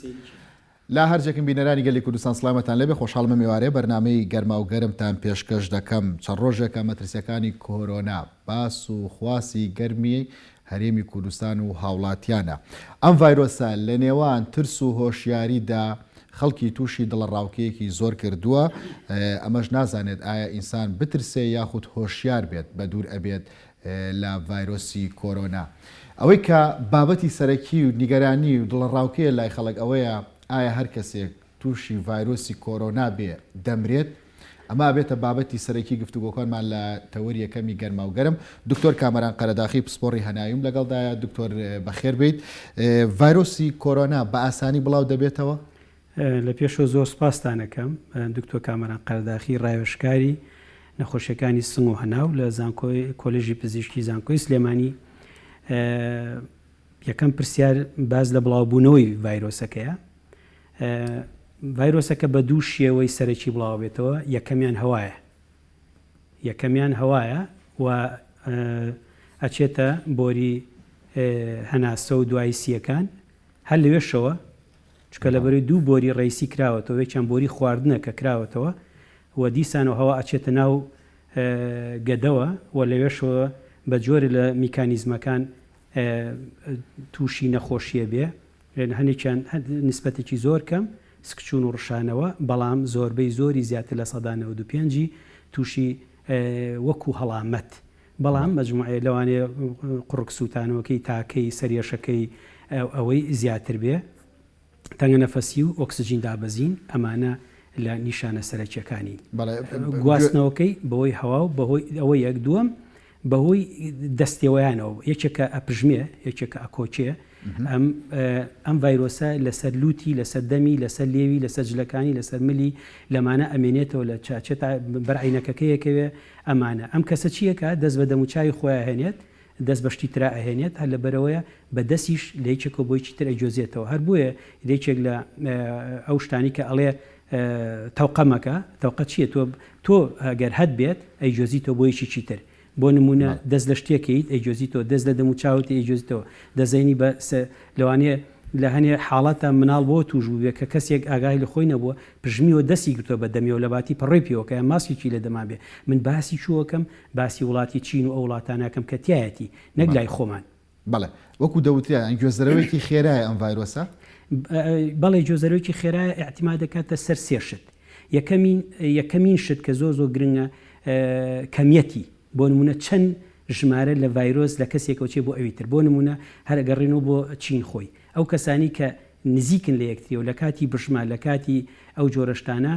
سەیری. لە هەر جێکن بینەرانی گەلی کوردستان سڵامتان لێبێ خۆشحاڵم ئەم ئێوارەیە بەرنامەی گەرماو گەرمتان پێشکەش دەکەم چەند ڕۆژێکە مەترسیەکانی کۆرۆنا باس و خواسی گەرمی هەرێمی کوردستان و هاوڵاتیانە ئەم ڤایرۆسە لە نێوان ترس و هۆشیاریدا خەڵکی تووشی دڵەڕاوکێیەکی زۆر کردووە ئەمەش نازانێت ئایا ئینسان بترسێ یاخود هۆشیار بێت بەدوور ئەبێت لە ڤایرۆسی کۆرۆنا. ئەوەی کە بابەتی سەرەکی و نیگەرانی و دڵەڕاوکێیە لای خەڵک ئەوەیە ئایا هەر کەسێک تووشی ڤایرۆسی کۆرۆنا بێ دەمرێت؟ ئەمە ئەبێتە بابەتی سەرەکی گفتوگۆکانمان لە تەوەری یەکەمی گەرماو گەرم. دکتۆر کامەران قەرەداخی پسپۆڕی هەناویم لەگەڵدایە. دکتۆر بەخێر بێیت. ڤایرۆسی کۆرۆنا بە ئاسانی بڵاو دەبێتەوە؟ لە پێشەوە زۆر سوپاستان ئەکەم دکتۆر کامەران قەرەداخی ڕاوێژکاری نەخۆشیەکانی سنگ و هەناو لە زانکۆی کۆلێژی پزیشکی زانکۆی سلێمانی یەکەم پرسیار باز لە بڵاوبوونەوەی ڤایرۆسەکەیە ڤایرۆسەکە بە دوو شێوەی سەرەکی بڵاوبێتەوە یەکەمیان هەوایە یەکەمیان هەوایە و ئەچێتە بۆری هەناسە و دوایی سیەکان هەر لەوێشەوە چونکە لەبەرەی دوو بۆری ڕەیسی کراوەتەوە یەکیان بۆری خواردنە کە کراوەتەوە و دیسانەوە هەوا ئەچێتە ناو گەدەوە و لەوێشەوە بە جۆرێ لە میکانیزمەکان تووشی نەخۆشیە بێ هەنێکیان نسبەتێکی زۆر کەم سکچوون و ڕشانەوە بەڵام زۆربەی زۆری زیاتر لە 95% ی تووشی وەکو هەڵامەت بەڵام مەجموعەیە لەوانەیە قوڕگ سووتانەوەکەی تاکەی سەرێشەکەی ئەوەی زیاتر بێ تەنگەنەفەسی و ئۆکسجین دابەزین ئەمانە لە نیشانە سەرەکیەکانی گواستنەوەکەی بەهۆی هەوا و بەهۆی ئەوە یەک دووەم بەهۆی دەستێوەیانەوە یەکێکە ئەپژمێ یەکێکە ئەکۆکێ ئەم ئەم ڤایرۆسە لەسەر لوتی لەسەر دەمی لەسەر لێوی لەسەر جلەکانی لەسەر ملی لەمانە ئەمێنێتەوە لە چاچێت بەر عینەکەکەیەکەوێ ئەمانە ئەم کەسە چیەکە دەست بە دەموچاوی خۆی هێنێت دەست بە شتی ترا ئەهێنێت هەر لەبەرئەوەیە بە دەسیش لە یەکێکەوە بۆ یەکی تر ئەگوێزێتەوە هەر بۆیە یەکێک لە ئەو شتانی کە ئەڵێ تەوقە مەکە تەوقە چییە تۆ تۆ ئەگەر هەت بێت ئەیگوێزیتەوە بۆ یەکێکی تر بۆ نمونە دەست لە شتێکەیت ئەیگوێزیتەوە دەست لە دەموچاوت ئەیگوێزیتەوە دەزەینی بە لەوانەیە لە هەنێ حاڵەتە مناڵ بۆ توش بووبێ کە کەسێک ئاگای لە خۆی نەبووە پژمیوە دەستی گرتووە بە دەمیەوە لە باتی پەڕۆی پێوەکە یان ماسکێکی لە دەما بێ من باسی چووەکەم باسی وڵاتی چین و ئەو وڵاتانە ئەکەم کە تیایەتی نەک لای خۆمان. بەڵێ وەکو دەوترێ یان گوێزەرەوەیەکی خێرایە ئەم ڤایرۆسە؟ بەڵێ گوێزەرەوەیەکی خێرایە ئیعتیماد دەکاتە سەر سێ شت یەکەمین یەکەمین شت کە زۆر زۆر گرنگە کەمیەتی بۆ نمونە چەند ژمارە لە ڤایرۆس لە کەسێکەوە چێ بۆ ئەوی تر بۆ نمونە هەر ئەگەڕێنەوە بۆ چین خۆی ئەو کەسانی کە نزیکن لە یەکتریەوە لە کاتی بژمە لە کاتی ئەو جۆرە شتانە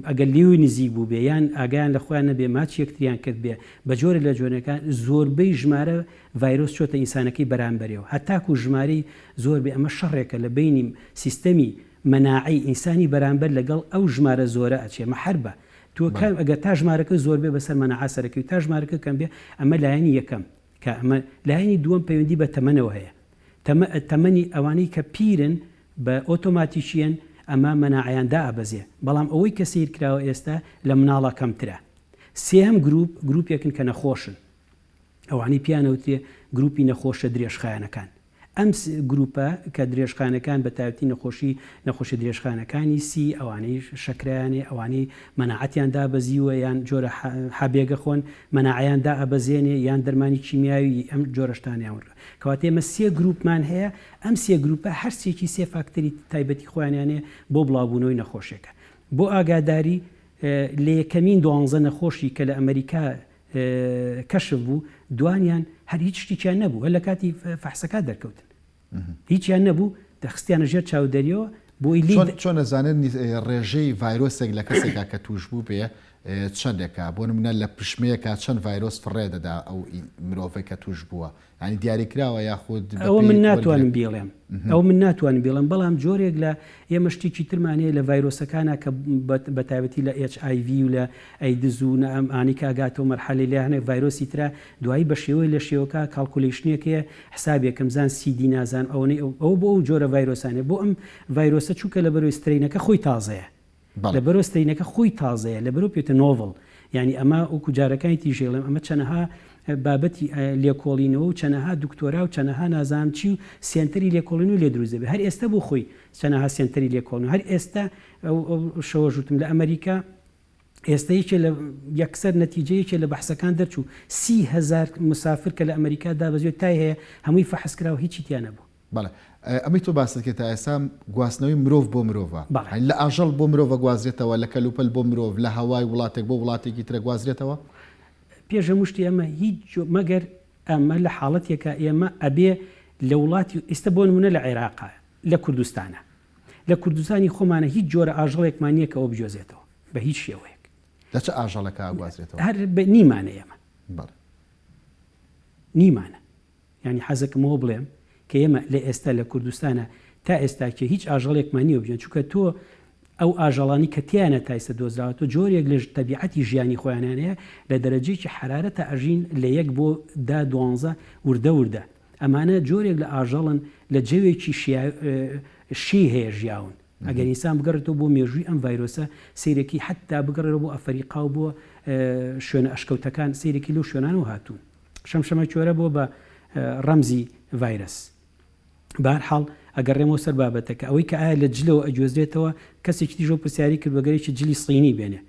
ئەگەر لێوی نزیک بووبێ یان ئاگایان لە خۆیان نەبێ ماچ یەکتریان کردبێ بە جۆرێ لە جۆرەکان زۆربەی ژمارە ڤایرۆس چۆتە ئینسانەکەی بەرامبەرێەوە هەتاکو ژمارەی زۆر بێ ئەمە شەڕێکە لە بەینی سیستەمی مەناعەی ئینسانی بەرامبەر لەگەڵ ئەو ژمارە زۆرە ئەچێ ئەمە حەربە تۆ کام ئەگەر تا ژمارەکە زۆر بێ بەسەر مەناعە سەرەکەوی تا ژمارەکە کەم بێ ئەمە لایەنی یەکەم کە ئەمە لایەنی دووەم پەیوەندی بە تەمەنەوە هەیە تەمەنی ئەوانەی کە پیرن بە ئۆتۆماتیکیەن ئەمە مەناعەیان دائەبەزێ بەڵام ئەوەی کە سەیر کراوە ئێستا لە مناڵا کەمترە سێهەم گروپ گروپێکن کە نەخۆشن ئەوانەی پێیان ئەوترێ گروپی نەخۆشە درێژخایەنەکان ئەم گروپە کە درێژخانەکان بە تایبەتی نەخۆشی نەخۆشی درێژخانەکانی سی ئەوانەی شەکرەیانێ ئەوانەی مەناعەتیان دابەزیوە یان جۆرە حەبێگە خۆن مەناعەیان دائەبەزێنێ یان دەرمانی کیمیاوی ئەم جۆرە شتانەیان وەرگرتوە کەواتە ئێمە سێ گروپمان هەیە ئەم سێ گروپە هەر سێکی سێ فاکتەری تایبەتی خۆیانیان هەیە بۆ بڵاوبوونەوەی نەخۆشیەکە بۆ ئاگاداری لە یەکەمین دوانزە نەخۆشی کە لە ئەمریکا کەشف بوو دوانیان هەر هیچ شتێکیان نەبوو هەر لە کاتی فەحسەکە دەرکەوتن هیچیان نەبوو دەخستیانە ژێر چاودێریەوە بۆی لی چۆن ئەزانێت ڕێژەی ڤایرۆسێک لە کەسێکا کە تووشبوو بێ چەندێکە بۆ نمونە لە پشمەیەکا چەند ڤایرۆس فڕێ دەدا ئەو مرۆڤەی کە تووش بووە یانی دیاریکراوە یاخود ئەوە من ناتوانم بیڵێم ئەو من ناتوانم بیڵێم بەڵام جۆرێک لە ئێمە شتێکی ترمان هەیە لە ڤایرۆسەکانە کە بە تایبەتی لە HIV و لە ئەیدز و نە ئەم ئانی کە ئەگاتەوە مەرحەلەی لە هەنێک ڤایرۆسی ترە دوایی بە شێوەی لە شێوەکە calculation ێک هەیە حسابێکم زان سیدی نازانم ئەوەنەی ئەو ئەوە بۆ ئەو جۆرە ڤایرۆسانەیە بۆ ئەم ڤایرۆسە چونکە لەبەرەوەی strain ەکە خۆی تازەیە لەبەرەوە strain ەکە خۆی تازەیە لەبەرەوە پێتە novel. یانی ئەمە وەکو جارەکانی تریش ئەڵێم ئەمە چەنەها بابەتی لێکۆڵینەوە و چەنەها دکتۆرا و چەنەها نازانم چی و سێنتەری لێکۆڵینەوەی لێ دروست دەبێت هەر ئێستا بۆ خۆی چەنەها سێنتەری لێکۆڵینەوە هەر ئێستا ئەو شەوەش وتم لە ئەمەریکا ئێستا یەکێ لە یەکسەر نەتیجە یەکێ لە بەحسەکان دەرچوو 30هزار مسافر کە لە ئەمەریکا دابەزیوە تای هەیە هەمووی فەحس کرا و هیچی تیا نەبوو. بەڵێ ئەمەی تۆ باست کرد تا ئێستا گواستنەوەی مرۆڤ بۆ مرۆڤە بەڵێ. یانی لە ئاژەڵ بۆ مرۆڤ ئەگوازرێتەوە لە کەلوپەل بۆ مرۆڤ لە هەوای وڵاتێک بۆ وڵاتێکی تر ئەگوازرێتەوە؟ پێش هەموو شتێ ئەمە هیچ جۆ مەگەر ئەمە لە حاڵەتێکا ئێمە ئەبێ لە وڵاتی ئیستە بۆ نموونە لە عێراقا لە کوردستانا لە کوردستانی خۆمانا هیچ جۆرە ئاژەڵێکمان نییە کە ئەوە بگوێزێتەوە بە هیچ شێوەیەک. لە چ ئاژەڵێکا ئەگوازرێتەوە؟ هەر نیمانە ئێمە. بەڵێ. نیمانە. یانی حەزەکەم ئەوە بڵێم کە ئێمە لە ئێستا لە کوردستانا تا ئێستاکێ هیچ ئاژەڵێکمان نییە بژێن چونکە تۆ ئەو ئاژەڵانی کە تیانە تا ئێستا دۆزراوەتەوە جۆرێک لە تەبیعەتی ژیانی خۆیانیان هەیە لە دەرەجەیەکی حەرارەتا ئەژین لە یەک بۆ دە دوانزە وردە وردە ئەمانە جۆرێک لە ئاژەڵن لە جەوێکی شێی هەیە ژیاون ئەگەر ئینسان بگەڕێتەوە بۆ مێژووی ئەم ڤایرۆسە سەیرەکی حەتا بگەڕێەوە بۆ ئەفەریقا و بۆ شوێنە ئەشکەوتەکان سەیرەکی لەو شوێنانەوە هاتوون شەمشەمەکوێرە بووە بە ڕەمزی ڤایرەس. بەهەرحاڵ ئەگەڕێمەوە سەر بابەتەکە، ئەوەی کە ئایا لە جلەوە ئەگوێزرێتەوە، کەسێکی تریش ئەو پرسیارەی کردووە گەر یەکێ جلی صینی بێنێ،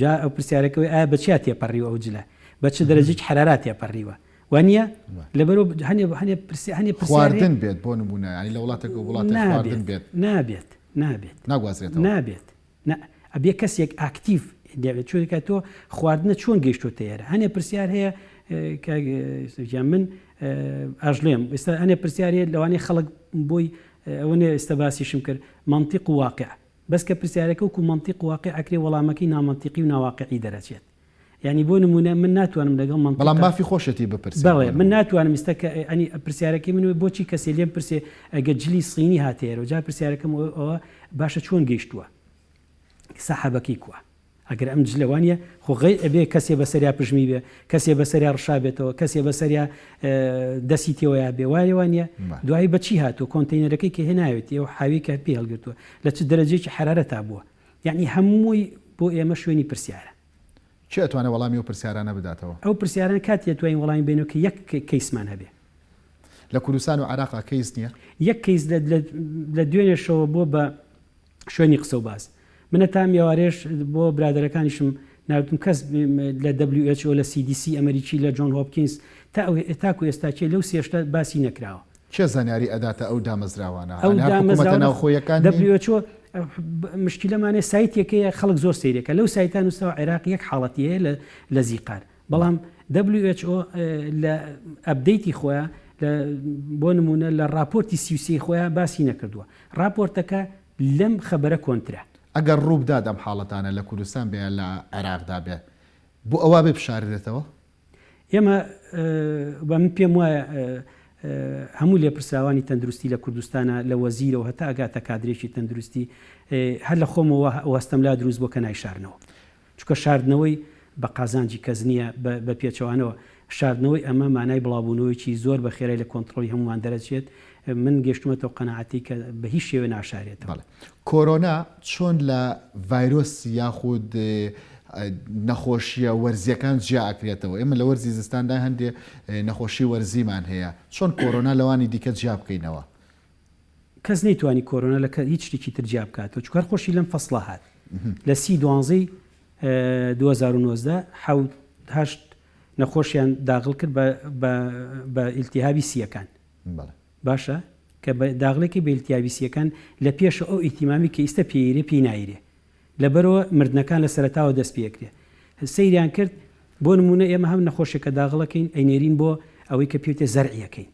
جا ئەو پرسیارەکە ئەوەیە ئایا بە چیا تێپەڕیوە ئەو جلە، بە چ دەرەجەیەکی حەرارا تێپەڕیوە، وا نییە؟ لەبەرئەوە هەنێ هەنێ پرسیار هەنێ پرسیار هەیە. خواردن بێت بۆ نموونە یانی لە وڵاتێکەوە بۆ وڵاتێک خواردن نابێت بێت. نابێت نابێت. ناگوازرێتەوە. نابێت. نا ئەبێ کەسێک ئاکتیڤ دەبێت چونکە تۆ خواردنە چۆن گەیشتۆتە ئێرە هەنێ پرسیار هەیە کاک گیان من ئاژلێم ئێستا هەنێ پرسیار هەیە لەوانەیە خەڵک بۆی ئەوە نێ ئێستا باسیشم کرد مەنتیق و واقع بەس کە پرسیارەکە وەکو مەنتیق و واقع ئەکرێ وەڵامەکەی نامەنتیقی و ناواقعی دەرەچێت یانی بۆ نموونە من ناتوانم لەگەڵ مەنتیقە بەڵام مافی خۆشێتی بپرسێت بەڵێ من ناتوانم ئیستا کە ئەنی پرسیارەکەی من بۆچی کەسێ لێم پرسێ ئەگەر جلی سینی هاتە ئێرەوە جا پرسیارەکەم ئەوە باشە چۆن گەیشتووە سەحابەکەی کووە ئەگەر ئەم جلە وانە خۆ غەی ئەبێ کەسێ بەسەریا پژمی بێ کەسێ بەسەریا ڕشا بێتەوە کەسێ بەسەریا دەسی تێوەیا بێ وایە وانە دوایی بەچی هاتووە کۆنتینەرەکەی کە هێناوێتی ئەو حاوی کە پێ هەڵگرتووە لە چ دەرەجەیەکی حرارەتا بووە یەعنی هەمووی بۆ ئێمە شوێنی پرسیارە. کێ ئەتوانێ وەڵامی ئەو پرسیارانە بداتەوە؟ ئەو پرسیارانە کاتێ ئەتوانین وەڵامی بەینەوە کە یەک کەیسمان هەبێ. لە کوردستان و عێراقا کەیس نییە؟ یەک کەیس لە لە لە دوێنێشەوە بووە بە شوێنی قسە و باس. من هەتا ئەم ئێوارەیەش بۆ برادەرەکانیشم ناردوم کەس لە WHO لە CDC ئەمەریکی لە جۆن هۆپکینز تا ئەو تاکو ئێستا کێ لەو سێ شتە باسی نەکراوە. کێ زانیاری ئەداتە ئەو دامەزراوانە؟ ئەو یانی هەر حکوومەتە دامەزراوانە ناوخۆیەکان نین؟ WHO مشکیلەمانێ سایتێک هەیە خەڵک زۆر سەیرێکە لەو سایتە نووسراوە عێراق یەک حاڵەتی هەیە لە لە زیقار بەڵام WHO لە update ی خۆیان لە بۆ نموونە لە ڕاپۆرتی 33 خۆیان باسی نەکردووە ڕاپۆرتەکە لەم خەبەرە کۆنترە. ئەگەر ڕووبدات ئەم حاڵەتانە لە کوردستان بێ یان لە عێراقدا بێ بۆ ئەوە بێ بشاردرێتەوە؟ ئێمە و من پێم وایە هەموو لێپرسراوانی تەندروستی لە کوردستانە لە وەزیرەوە هەتا ئەگاتە کادرێکی تەندروستی هەر لە خۆمەوە ئەو هەستەم لا دروست بووە کە نایشارنەوە. چونکە شاردنەوەی بە قازانجی کەس نییە، بە پێچەوانەوە شاردنەوەی ئەمە مانای بڵاوبوونەوەیەکی زۆر بە خێرای لە کۆنتڕۆڵی هەموومان دەرەچێت. من گەیشتوومەتەوە قەناعەتی کە بە هیچ شێوەیە ناشارێتەوە. بەڵێ. کۆرۆنا چۆن لە ڤایرۆس یاخود نەخۆشییە وەرزییەکان جیا ئەکرێتەوە؟ ئێمە لە وەرزی زستاندا هەندێ نەخۆشی وەرزیمان هەیە، چۆن کۆرۆنا لەوانی دیکە جیا بکەینەوە؟ کەس نەیتوانی کۆرۆنا لە هیچ شتێکی تر جیا بکاتەوە، چونکە هەر خۆشی لەم فەسڵە هات. لە سی دوانزەی 2019 حەوت هەشت نەخۆشیان داغڵ کرد بە ئیلتیهابی سییەکان. باشە کە بە داغلێکی بە ئیلتیابی سییەکان لە پێشە ئەو ئیهتیمامی کە ئیستە پێیرێ پێی نایرێ لەبەرئەوە مردنەکان لە سەرەتاوە دەست پێکرێ سەیریان کرد بۆ نموونە ئێمە هەم نەخۆشێک کە داغڵەکەین ئەینێرین بۆ ئەوەی کە پێوتێ زەرعیەکەین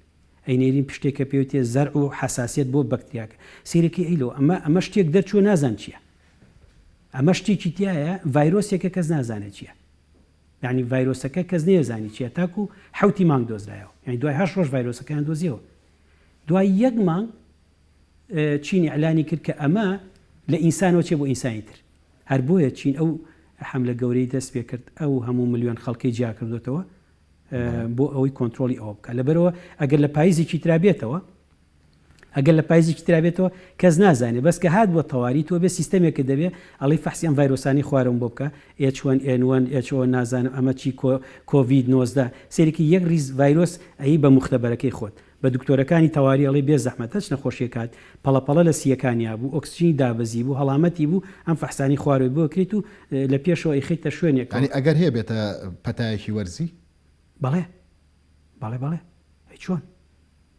ئەینێرین پشتێک کە پێوتێ زەرع و حەساسیەت بۆ بەکتریاکە سەیرەکەی ئەی لۆ ئەمە ئەمە شتێک دەرچووە نازان چییە ئەمە شتێکی تایە ڤایرۆسێکە کەس نازانێت چییە یانی ڤایرۆسەکە کەس نەیەزانی چیە تاکو حەوتی مانگ دۆزرایەوە یانی دوای هەشت ڕۆژ ڤایرۆسەکەیان دۆزیەوە دوای یەک مانگ چین ئیعلانی کرد کە ئەمە لە ئینسانەوە چێ بۆ ئینسانی تر هەر بۆیە چین ئەو حەملە گەورەی دەست پێ کرد ئەو هەموو ملیۆن خەڵکەی جیا کردوتەوە بۆ ئەوەی کۆنترۆڵی ئەوە بکە لەبەرەوە ئەگەر لە پاییزێکی ترا بێتەوە. ئەگەر لە پایزێکی ترا بێتەوە کەس نازانێ بەس کە هات بۆ تەواری تۆ بێ سیستەمێکت دەبێ ئەڵێی فەحسی ئەم ڤایرۆسانەی خوارەوەم بۆ بکە H one N one H O نازانم ئەمە چی کۆ کۆڤید 19 سەیرێکی یەک ڕیز ڤایرۆس ئەیی بە موختەبەرەکەی خۆت بە دکتۆرەکانی تەواری ئەڵێی بێ زەحمەت هەچ نەخۆشیەک هات پەڵە پەڵە لە سییەکانیا بوو ئۆکسجینی دابەزی بوو هەڵامەتی بوو ئەم فەحسانەی خوارەوەی بۆ ئەکریت و لە پێشەوە ئەیخەیتە شوێنێکەوە. یانی ئەگەر هەیە بێتە پەتایەکی وەرزی؟ بەڵێ بەڵێ بەڵێ ئەی چۆن؟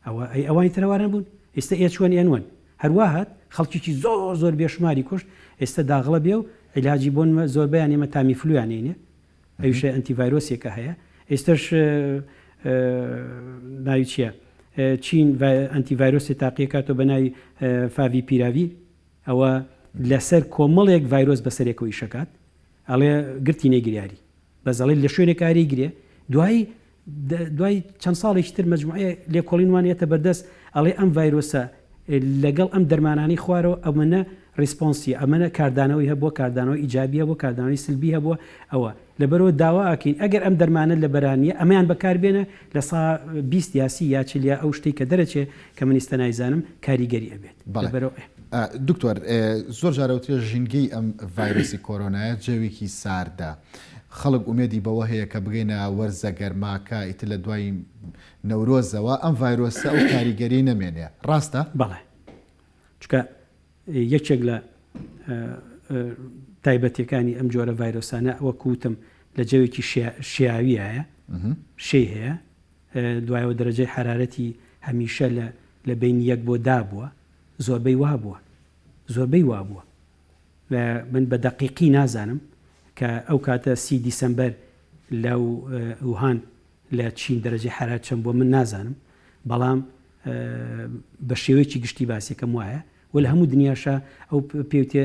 ئەوە ئەی ئەوانی تر ئەوانە بوون ئێستە ئێ چۆن ئێنوەن هەروا هات خەڵکیکی زۆر زۆر بێشماری کوشت ئێستە داغڵە بێ و عیلاجی بۆن زۆربەیان ئێمە تامیفلویان ئەینێ ئەویشە ئەنتی ڤایرۆسێکە هەیە ئێستەش ناوی چییە چین ئەنتی ڤایرۆسی تاقیەکاتەوە بە ناوی فاڤی پیراوی ئەوە لەسەر کۆمەڵێک ڤایرۆس بەسەرێکەوە ئیشەکات ئەڵێ گرتی نەیگریاری بەس ئەڵێ لە شوێنێک کاری گرێ دوایی دوای چەند ساڵێکی تر مەجموعەیە لێکۆڵینوان یەتە بەردەست ئەڵێ ئەم ڤایرۆسە لەگەڵ ئەم دەرمانانەی خوارەوە ئەمەنە response ی ئەمەنە کاردانەوەی هەبووە کاردانەوەی ئیجابی هەبووە کاردانەوەی سلبی هەبووە ئەوە لەبەرەوە داوا ئەکەین ئەگەر ئەم دەرمانە لە بەرانیە ئەمەیان بەکار بێنە لە سا 20 یا 30 یا 40 یا ئەو شتەی کە دەرەچێ کە من ئیستا نایزانم کاریگەری ئەبێت بەڵێ لەبەرەوە ئێ. دکتۆر زۆر جار ئەوترێ ژینگەی ئەم ڤایرۆسی کۆرۆنایە جەوێکی ساردە خەڵک ئومێدی بەوە هەیە کە بگەینە وەرزە گەرماکە ئیتر لە دوای نەورۆزەوە ئەم ڤایرۆسە ئەو کاریگەریەی نەمێنێ ڕاستە؟ بەڵێ چونکە یەکێک لە تایبەتیەکانی ئەم جۆرە ڤایرۆسانە وەک وتم لە جەوێکی شیاویایە شێی هەیە دوایەوە دەرەجەی حەرارەتی هەمیشە لە لە بەینی یەک بۆ دا بووە زۆربەی وا بووە زۆربەی وا بووە من بە دەقیقی نازانم کە ئەو کاتە سی دیسەمبەر لە ووهان لە چین دەرەجەی حەرارەت چەند بووە من نازانم بەڵام بە شێوەیەکی گشتی باسیەکەم وایە و لە هەموو دنیاشا ئەو پێوتێ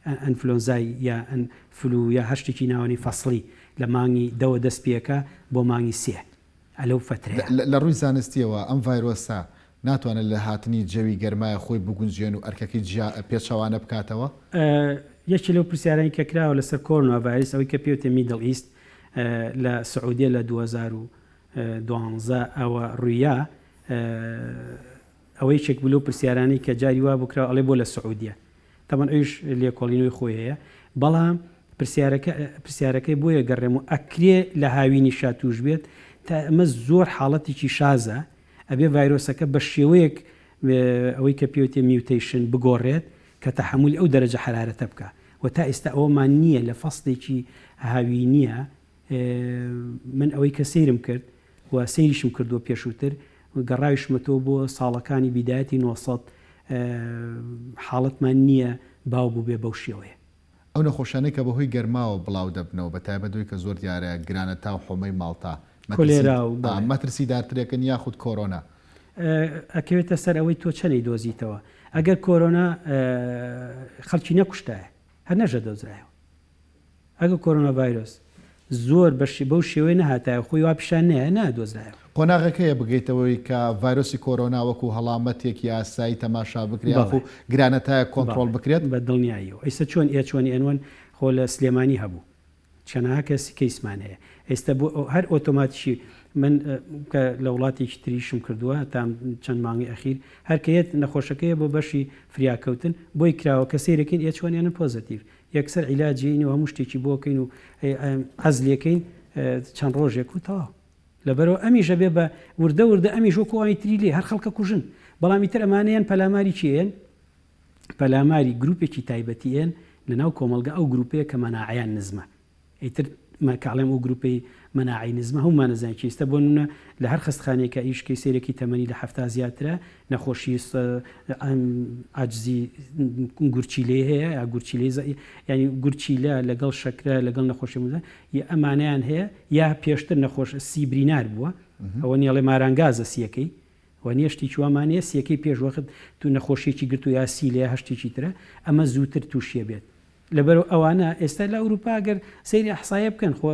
ئەنفلۆنزای یا flu یا هەر شتێکی ناوەنی فەسڵی لە مانگی دەوە دەست پێکا بۆ مانگی سێ ئەلەو فەترەیە. لە ڕووی زانستیەوە ئەم ڤایرۆسە ناتوانێت لە هاتنی جەوی گەرمایە خۆی بگونجێن و ئەرکەکەی جیا پێچەوانە بکاتەوە؟ یەکێ لەو پرسیارانەی کە کراوە لەسەر کۆرۆنا ڤایرس ئەوەی کە پێوتێ Middle East لە سعودیە لە 2012 ەوە ڕوویا ئەوە یەکێک بوو لەو پرسیارانەی کە جاری وا بۆ کراوە ئەڵێ بۆ لە سعودیە؟ تەبعەن ئەویش لێکۆڵینەوەی خۆی هەیە بەڵام پرسیارەکە پرسیارەکەی بۆیە گەڕێم و ئەکرێ لە هاوینیشا توش بێت تا ئەمە زۆر حاڵەتێکی شازە ئەبێ ڤایرۆسەکە بە شێوەیەک ئەوەی کە پێوتێ mutation بگۆڕێت کە تەحەمولی ئەو دەرەجە حەرارەتە بکا و تا ئێستا ئەوەمان نییە لە فەسڵێکی هاوینیە من ئەوەی کە سەیرم کرد و سەیریشم کردووە پێشووتر گەڕاویشمەتەوە بۆ ساڵەکانی بیدایەتی 900 حاڵەتمان نییە باو بووبێ بەو شێوەیە. ئەو نەخۆشیانەی کە بەهۆی گەرماوە بڵاو دەبنەوە بە تایبەت ئەوەی کە زۆر دیارە گرانەتا و حۆمەی ماڵتا کۆلێرا و بەڵێ. مەترسیدارترێکن یاخود کۆرۆنا؟ ئەکەوێتە سەر ئەوەی تۆ چەند ئەیدۆزیتەوە. ئەگەر کۆرۆنا خەڵکی نەکوشتایە هەر نەشدەدۆزرایەوە. ئەگەر کۆرۆنا ڤایرۆس زۆر بە بەو شێوەیە نەهاتایە و خۆی وا پیشان نەیایە نادۆزرایەوە. قۆناغێک هەیە بگەیتەوەی کە ڤایرۆسی کۆرۆنا وەکو هەڵامەتێکی ئاسایی تەماشا بکرێت یاخو گرانەتایەک کۆنتڕۆڵ بکرێت؟ بە دڵنیاییەوە. ئیستا چۆن ئێ چۆن ئێن وەن خۆ لە سلێمانی هەبوو چەنەها کەس کەیسمان هەیە ئێستا بۆ هەر ئۆتۆماتیکی من کە لە وڵاتێکی تریشم کردووە تا چەند مانگی ئەخیر هەر کە یەت نەخۆشەکەیە بۆ بەشی فریاکەوتن بۆی کراوە کە سەیرەکەین ئێ چۆن ئێنن positive یەکسەر عیلاجیین و هەموو شتێکی بۆ کەین و عەزلێکەین چەند ڕۆژێک و تەواو لەبەرەوە ئەمیش ئەبێ بە وردە وردە ئەمیش وەکو ئەوانی تری لێ هەر خەڵکە کوژن بەڵام ئیتر ئەمانەیان پەلاماری کێن پەلاماری گروپێکی تایبەتی ئێن لەناو کۆمەڵگە ئەو گروپەیە کە مەناعەیان نزمە ئیتر من کە ئەڵێم ئەو گروپەی مەناعەی نزمە هەموومان ئەزانین کێ ئیستا بۆ نمونە لە هەر خەستخانەیەکا ئیش کەی سەیرەکی تەمەنی لە 70 زیاترە نەخۆشی عەجزی گورچیلەی هەیە یا گورچیلەی یانی گورچیلە لەگەڵ شەکرە لەگەڵ نەخۆشی مزە یا ئەمانەیان هەیە یا پێشتر نەخۆش سی برینار بووە ئەوە نیڵێ مارانگازە سیەکەی وە نیە شتێکی وامان هەیە سیەکەی پێش وەخت تو نەخۆشیەکی گرتو یا سی لە یا هەر شتێکی ترە ئەمە زووتر تووشیە بێت لەبەرئەوە ئەوانە ئێستا لە ئەوروپا گەر سەیری ئەحسایە بکەن خۆ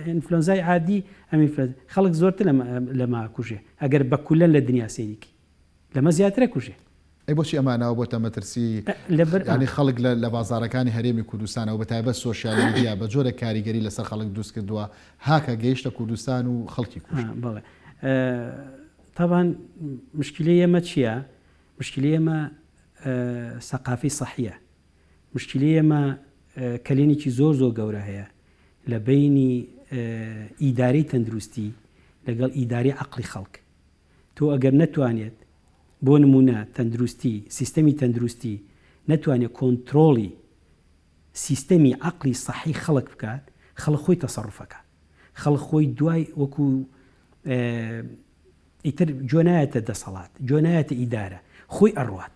ئینفلۆنزای عادی ئەم ئینفلۆنزا خەڵک زۆرتر لەمە لەمە ئەکوژێ ئەگەر بە کولەن لە دنیا سەیری کەی لەمە زیاتر ئەکوژێ. ئەی بۆچی ئەمە ناوە بۆتە مەترسی لەبەر یانی خەڵک لە لە بازاڕەکانی هەرێمی کوردستانەوە بە تایبەت سۆشیال میدیا بە جۆرێک کاریگەری لەسەر خەڵک دروست کردووە هاکە گەیشتە کوردستان و خەڵکی کوشت. بەڵێ تەبان مشکیلەی ئێمە چییە؟ مشکلی ئێمە سەقافەی سەحیە. مشکلی ئێمە کەلێنێکی زۆر زۆر گەورە هەیە لە بەینی ئیدارەی تەندروستی لەگەڵ ئیدارەی عەقڵی خەڵک. تۆ ئەگەر نەتوانێت بۆ نموونە تەندروستی، سیستەمی تەندروستی نەتوانێت کۆنترۆڵی سیستەمی عەقڵی سەحی خەڵک بکات، خەڵک خۆی تەسەروف ئەکات. خەڵک خۆی دوای وەکو ئیتر گوێ نایەتە دەسەڵات، گوێ نایەتە ئیدارە، خۆی ئەڕوات.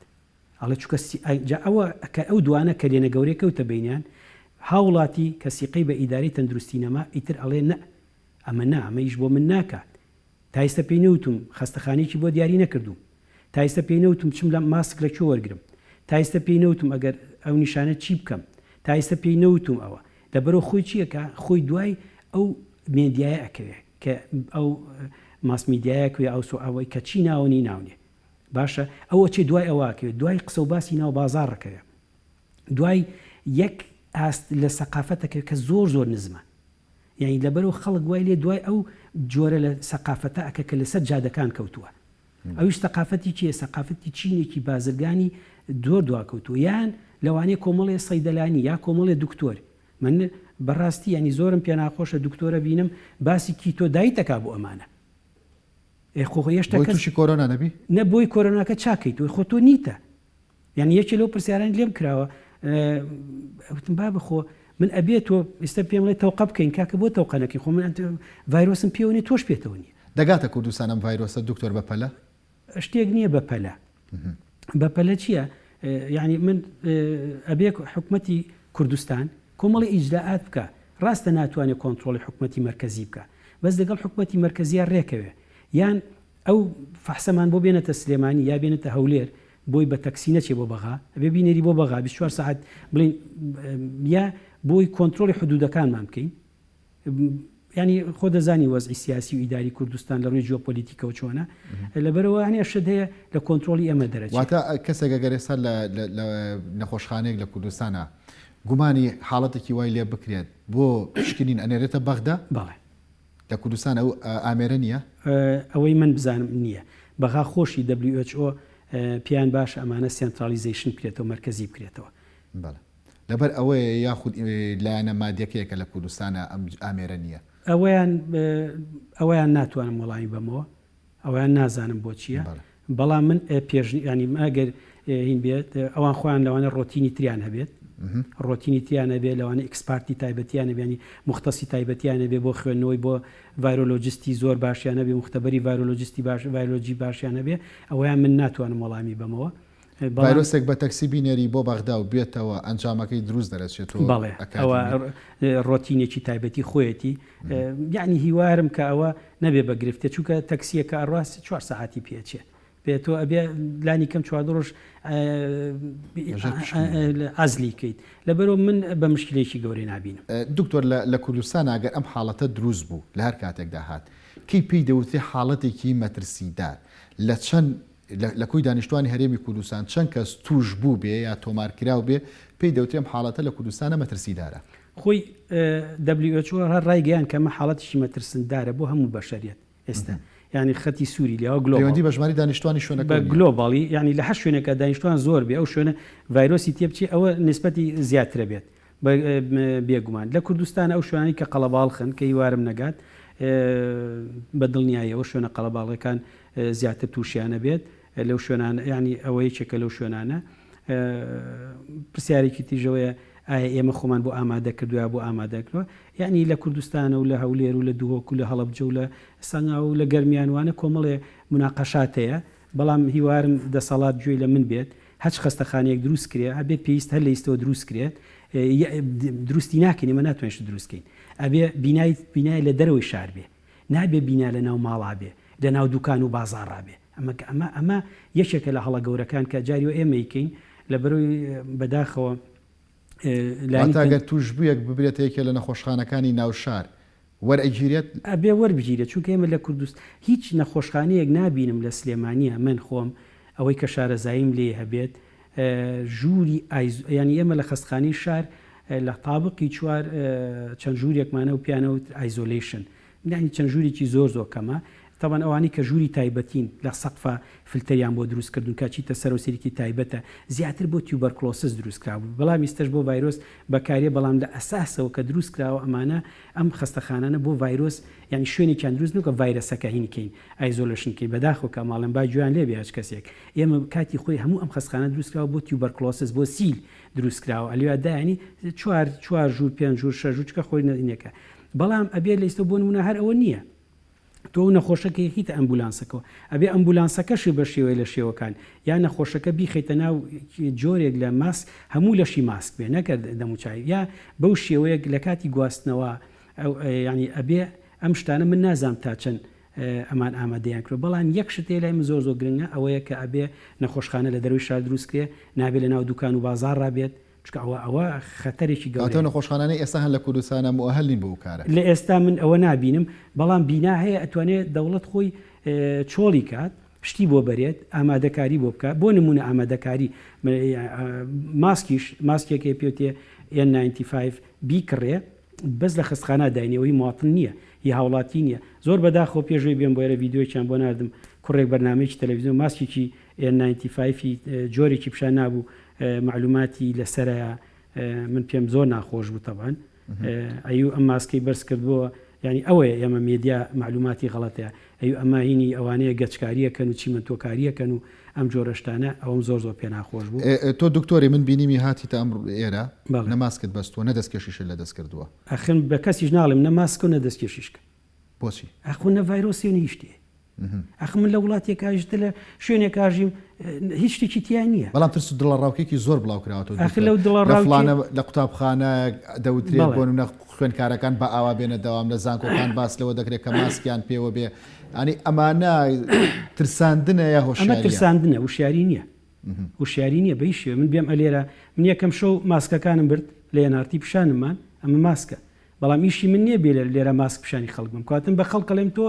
ئەڵێ چونکە سی جا ئەوە کە ئەو دوانە کەلێنە گەورەی کەوتە بەینیان، هاوڵاتی کە سیقەی بە ئیدارەی تەندروستی نەما، ئیتر ئەڵێ نەء ئەمە نا، ئەمە ئیش بۆ من ناکات. تا ئیستە پێی نەوتوم خەستەخانەیەکی بۆ دیاری نەکردوم. تا ئیستە پێی نەوتوم چم لە ماسک لە کوێ وەرگرم. تا ئیستە پێی نەوتوم ئەگەر ئەو نیشانە چی بکەم. تا ئیستە پێی نەوتوم ئەوە. لەبەرئەوە خۆی چی ئەکا؟ خۆی دوای ئەو مێدیایە ئەکەوێ کە ئەو ماس میدیایە ئەکەوێ ئەو سۆ ئەوەی کە چی ناوەنی ناونێ. باشە ئەو ئەچێ دوای ئەوە ئەکەوێ دوای قسە و باسی ناو بازاڕ ئەکەوێ. دوای یەک ئاست لە سەقافەت ئەکەوێ کە زۆر زۆر نزمە. یانی لەبەرئەوە خەڵک وای لێ دوای ئەو جۆرە لە سەقافەتە ئەکە کە لەسەر جادەکان کەوتووە. ئەویش سەقافەتی چیە؟ سەقافەتی چینێکی بازرگانی زۆر دواکەوتووە یان لەوانەیە کۆمەڵێ سەیدەلانی یا کۆمەڵێ دکتۆر. من بەڕاستی یانی زۆرم پێناخۆشە دکتۆرە بینم باسی keto diet ئەکا بۆ ئەمانە. ئێ خۆ هێشتا بۆی تووشی کۆرۆنا نەبی؟ نە بۆی کۆرۆناکە چاکەیت خۆ تۆ نیتە. یانی یەکێ لەو پرسیارانی لێم کراوە وتم بابە خۆ من ئەبێ تۆ ئیستا پێم ڵێ تەوقە بکەین کاکە بۆ تەوقە نەکەین خۆ من ڤایرۆسم پێوە نیە تۆش پێتەوە نیە. دەگاتە کوردستان ئەم ڤایرۆسە دکتۆر بە پەلە؟ شتێک نییە بە پەلە بە پەلە چییە؟ یعنی من ئەبێ حکومەتی کوردستان کۆمەڵی ئیجرائات بکە ڕاستە ناتوانێت کۆنترۆڵی حکومەتی مەرکەزی بکە بەس لەگەڵ حکومەتی مەرکەزیە ڕێکەوێ یان ئەو فەحسەمان بۆ بێنێتە سلێمانی یا بێنێتە هەولێر بۆی بە تەکسی نەچێ بۆ بەغا ئەبێ بینێری بۆ بەغا 24 سەعات بڵین یا بۆی کۆنترۆڵی حدودەکانمان بکەین ینی خۆ دەزانی وەزعی سیاسی و ئیداری کوردستان لە ڕووی جیۆپۆلیتیکەوە چۆنە لەبەرەوە هەنێ شت هەیە لە کۆنترۆڵی ئێمە دەرەچێت. واتە کەسێک ئەگەر ئێستا لە نەخۆشخانەیەک لە کوردستانە گومانی حاڵەتێکی وای لێ بکرێت بۆ پشکنین ئەنێرێتە بەغدا؟ بەڵێ. لە کوردستان ئەو ئامێرە نییە؟ ئەوەی من بزانم نییە. بەغا خۆشی WHO پێیان باشە ئەمانە centralization بکرێتەوە، مەرکەزی بکرێتەوە. بەڵێ. لەبەر ئەوەیە یاخود لایەنە مادیەکەیە کە لە کوردستانا ئەم ئامێرە نییە؟ ئەوەیان ئەوەیان ناتوانم وەڵامی بەمەوە. ئەوەیان نازانم بۆ چییە. بەڵام من پێش یانی ئەگەر هین بێت ئەوان خۆیان لەوانە ڕۆتینی تریان هەبێت ڕۆتینی تریان هەبێت لەوانە expert ی تایبەتیان هەبێ یانی موختەسی تایبەتیان هەبێ بۆ خوێندنەوەی بۆ virologist ی زۆر باشیان هەبێ موختەبەری virologist ی باش ڤایرۆلۆجی باشیان هەبێ ئەوەیان من ناتوانم وەڵامی بەمەوە ڤایرۆسێک بە تەکسی بینێری بۆ بەغدا و بێتەوە ئەنجامەکەی دروست دەرەچێت و بەڵێ ئەوە ڕۆتینێکی تایبەتی خۆیەتی یعنی هیوارم کە ئەوە نەبێ بە گرفتێ چونکە تەکسیەکە ئەڕوا چوار سەعاتی پێچێ پێ تۆ ئەبێ لانی کەم چواردە ڕۆژ عەزلی کەیت لەبەرەوە من بە مشکلێکی گەورەی نابینم. دکتۆر لە کوردستان ئەگەر ئەم حاڵەتە دروست بوو لە هەر کاتێکدا هات کەی پێی دەوترێ حاڵەتێکی مەترسیدار لە چەند لە کۆی دانیشتوانی هەرێمی کوردستان چەند کەس تووشبوو بێ یا تۆمارکراو بێ پێی دەوترێ ئەم حاڵەتە لە کوردستانە مەترسیدارە؟ خۆی WHO هەر ڕایگەیاند کە ئەمە حاڵەتێکی مەترسندارە بۆ هەموو بەشەریەت ئێستا یانی خەتی سووری لێوە global پەیوەندی بە ژمارەی دانیشتوانی شوێنەکەوە بە نییە. global ی یانی لە هەر شوێنێکا دانیشتوان زۆر بێ ئەو شوێنە ڤایرۆسی تێ بچێ ئەوە نیسبەتی زیاترە بێت بە بێگومان لە کوردستان ئەو شوێنانەی کە قەڵەباڵخن کە هیوارم نەگات بە دڵنیاییەوە شوێنە قەڵەباڵغەکان زیاتر تووشیانە بێت لەو شوێنانە یانی ئەوە یەکێکە لەو شوێنانە پرسیارێکی تیژەوەیە ئایا ئێمە خۆمان بۆ ئامادە کردووە یا بۆ ئامادە کردووە یعنی لە کوردستانە و لە هەولێر و لە دهۆک و لە هەڵەبجە و لە سەنگاو و لە گەرمیان وانە کۆمەڵێ مناقەشات هەیە بەڵام هیوارم دەسەڵات گوێی لە من بێت هەچ خەستەخانەیەک دروست کرێ ئەبێ پێویست هەر لە ئیستەوە دروست کرێت دروستی ناکەین ئێمە ناتوانین شت دروست کەین ئەبێ بینای بینای لە دەرەوەی شار بێ نابێ بینا لە ناو ماڵا بێ لە ناو دوکان و بازاڕا بێ ئەمە ئەمە ئەمە یەکێکە لە هەڵە گەورەکان کە جاری وە ئێمە ئەیکەین لەبەرەوەی بەداخەوە لانی واتە گەر تووشبوویەک ببرێتە یەکێ لە نەخۆشخانەکانی ناو شار وەرئەگیرێت؟ ئەبێ وەربگیرێت چونکە ئێمە لە کوردست هیچ نەخۆشخانەیەک نابینم لە سلێمانیە من خۆم ئەوەی کە شارەزاییم لێی هەبێت ژووری ئایز یانی ئێمە لە خەستخانەی شار لە تابقی چوار چەند ژوورێکمانە و پیانەوت isolation یانی چەند ژوورێکی زۆر زۆر کەمە. تەبعەن ئەوانەی کە ژووری تایبەتین لە سەقفا فلتەریان بۆ دروست کردوون کە ئەچیتە سەرەوە سەیرێکی تایبەتە زیاتر بۆ tuberculosis دروست کرابوو بەڵام ئیستەش بۆ ڤایرۆس بەکاریە بەڵام لە ئەساسەوە کە دروست کراوە ئەمانە ئەم خەستەخانانە بۆ ڤایرۆس یانی شوێنێکیان دروست نەکە ڤایرەسەکە هین کەین isolation کەین بەداخەوە کە ماڵێن با گوێیان لێ بێ هەچ کەسێک ئێمە کاتی خۆی هەموو ئەم خەستخانە دروست کراوە بۆ tuberculosis بۆ سیل دروست کراوە ئەلویا دایانی چوار چوار ژوور پێنج ژوور شەش ژوور چکە خۆی نەینەکە بەڵام ئەبێ لە ئیستە بۆ نمونە هەر ئەوە نییە تۆ ئەو نەخۆشەکە یەخیتە ئەمبولانسەکەوە ئەبێ ئەمبولانسەکەشی بە شێوەی لە شێوەکان یا نەخۆشەکە بیخەیتە ناو جۆرێک لە ماسک هەموو لەشی ماسک بێ نەکە دەموچاوی یا بەو شێوەیەک لە کاتی گواستنەوە یانی ئەبێ ئەم شتانە من نازانم تا چەند ئەمان ئامادەیان کرد بەڵام یەک شت هەیە لای من زۆر زۆر گرنگە ئەوەیە کە ئەبێ نەخۆشخانە لە دەروی شار دروست کرێ نابێ لە ناو دوکان و بازاڕا بێت چونکە ئەوە ئەوە خەتەرێکی گەورەیە. کەواتە ئەو نەخۆشخانانەی ئێستا هەن لە کوردستانا موئەهەل نین بۆ ئەو کارە؟ لە ئێستا من ئەوە نابینم، بەڵام بینا هەیە ئەتوانێ دەوڵەت خۆی چۆڵی کات، شتی بۆ بەرێت، ئامادەکاری بۆ بکات، بۆ نموونە ئامادەکاری ماسکیش، ماسکێک هەیە پێوتێ N95 بیکڕێ، بەس لە خەستخانە داینێ ئەوە هی مواطن نییە، هی هاوڵاتی نییە، زۆر بەداخەوە پێش ئەوەی بێم بۆ ئێرە ڤیدیۆیەکیان بۆ ناردم، کوڕێک بەرنامەیەکی تەلەڤیزیۆن ماسکێکی N95 ی جۆرێکی پیشان نابوو مەعلوماتی لەسەرە من پێم زۆر ناخۆش بوو تەبعەن ئەیو ئەم ماسکەی بەرز کردبووە یعنی ئەوەیە ئێمە مێدیا مەعلوماتی غەڵەتەیە ئەیو ئەمە هینی ئەوانەیە گەچکاریەکەن و چیمەنتۆکاریەکەن و ئەم جۆرە شتانە ئەوەم زۆر زۆر پێ ناخۆش بوو. تۆ دکتۆری من بینیمی هاتیتە ئەم ئێرە نە ماسکت بەستووە نە دەستکێشیشت لە دەست کردووە. ئەخر بە کەسیش ناڵێم نە ماسکە و نە دەستکێشیش کە. بۆچی؟ ئەخۆ نە ڤایرۆسی و نە هیچ شتێ. ئەخ من لە وڵاتێکا ژتە لە شوێنێکا ژیم هیچ شتێکی تیا نییە. بەڵام ترس و دڵەڕاوکێکی زۆر بڵاو کراوەتەوە ئەخ لەو دڵەڕاوکێ لە فڵانە لە قوتابخانە دەوترێت بۆ نمونە خوێندکارەکان بە ئاوا بێنە دەوام لە زانکۆکان باس لەوە دەکرێت کە ماسکیان پێوە بێ ینی ئەمانە ترساندنە یا هۆشیاریە؟ ئەمە ترساندنە وشیاری نییە وشیاری نییە بە هیچ شێوە من بێم ئەلێرە من یەکەم شەو ماسکەکانم برد لە NRT پیشانممان ئەمە ماسکە بەڵام ئیشی من نیە بێ لێرە ماسک پیشانی خەڵک بم کاتم بە خەڵک ئەڵێم تۆ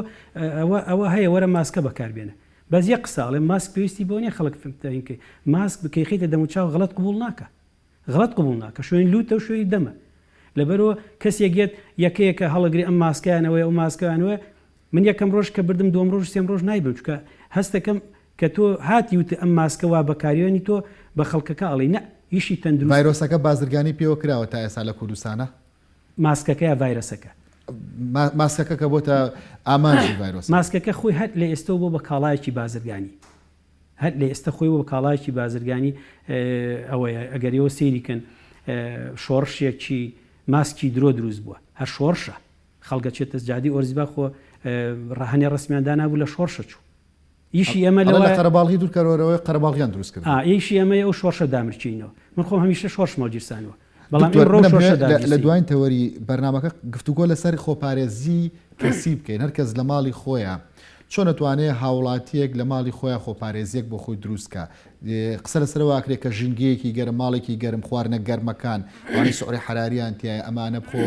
ئەوە ئەوە هەیە وەرە ماسکە بەکار بێنە بەس یەک قسە ئەڵێم ماسک پێویستی بەوە نیە خەڵک فهمتەین کەی ماسک بکەی خەیتە دەموچاو غەڵەت قبوڵ ناکا غەڵەت قبوڵ ناکە شوێنی لوتە و شوێنی دەمە لەبەرەوە کەسێک یەت یەکەیەکە هەڵەگری ئەم ماسکیانەوەی ئەو ماسکیانەوە من یەکەم ڕۆژ کە بردم دووەم ڕۆژ سێم ڕۆژ نایبم چونکە هەستەکەم کە تۆ هاتی وت ئەم ماسکە وا بەکاریێنی تۆ بە خەڵکەکە ئەڵێی نە ئیشی تەندروستی. ڤایرۆسەکە بازرگانی پێوە کراوە تا ئێستا لە کوردستانا؟ ماسکەکە یا ڤایرەسەکە؟ ماسکەکە کە بۆتە ئامانجی ڤایرۆسەکە. ماسکەکە خۆی هەر لە ئێستەوە بۆ بە کاڵایەکی بازرگانی. هەر لە ئێستە خۆی بۆ بە کاڵایەکی بازرگانی ئەوەیە ئەگەر ئێوە سەیری کەن شۆڕشێکی ماسکی درۆ دروست بووە هەر شۆڕشە خەڵک ئەچێتە جادەی ئۆرزیبا خۆ ڕەهەنێ ڕەسمیان دانابوو لە شۆڕشە چوو ئیشی ئێمە لەوە لە قەرەباڵغی دوور کەرەوەرەوەی قەرەباڵغیان دروست کرد. ئا ئیشی ئێمەیە ئەو شۆڕشە دامرکێینەوە. من خۆم هەمیشە شۆڕشم هەڵگیرسانوە. بەڵام دکتۆر ئیمڕۆ شۆڕشە منم لە داگیرسێین. دواین تەوەری بەرنامەکە گفتوگۆ لەسەر خۆپارێزی کەسی بکەین هەر کەس لە ماڵی خۆیا چۆن ئەتوانێ هاوڵاتیەک لە ماڵی خۆیا خۆپارێزیەک بۆ خۆی دروست کا قسە لەسەر ئەوە ئەکرێ کە ژینگەیەکی گەرم ماڵێکی گەرم خواردنە گەرمەکان ئەوانەی سعری حەراریان تیایە ئەمانە بخۆ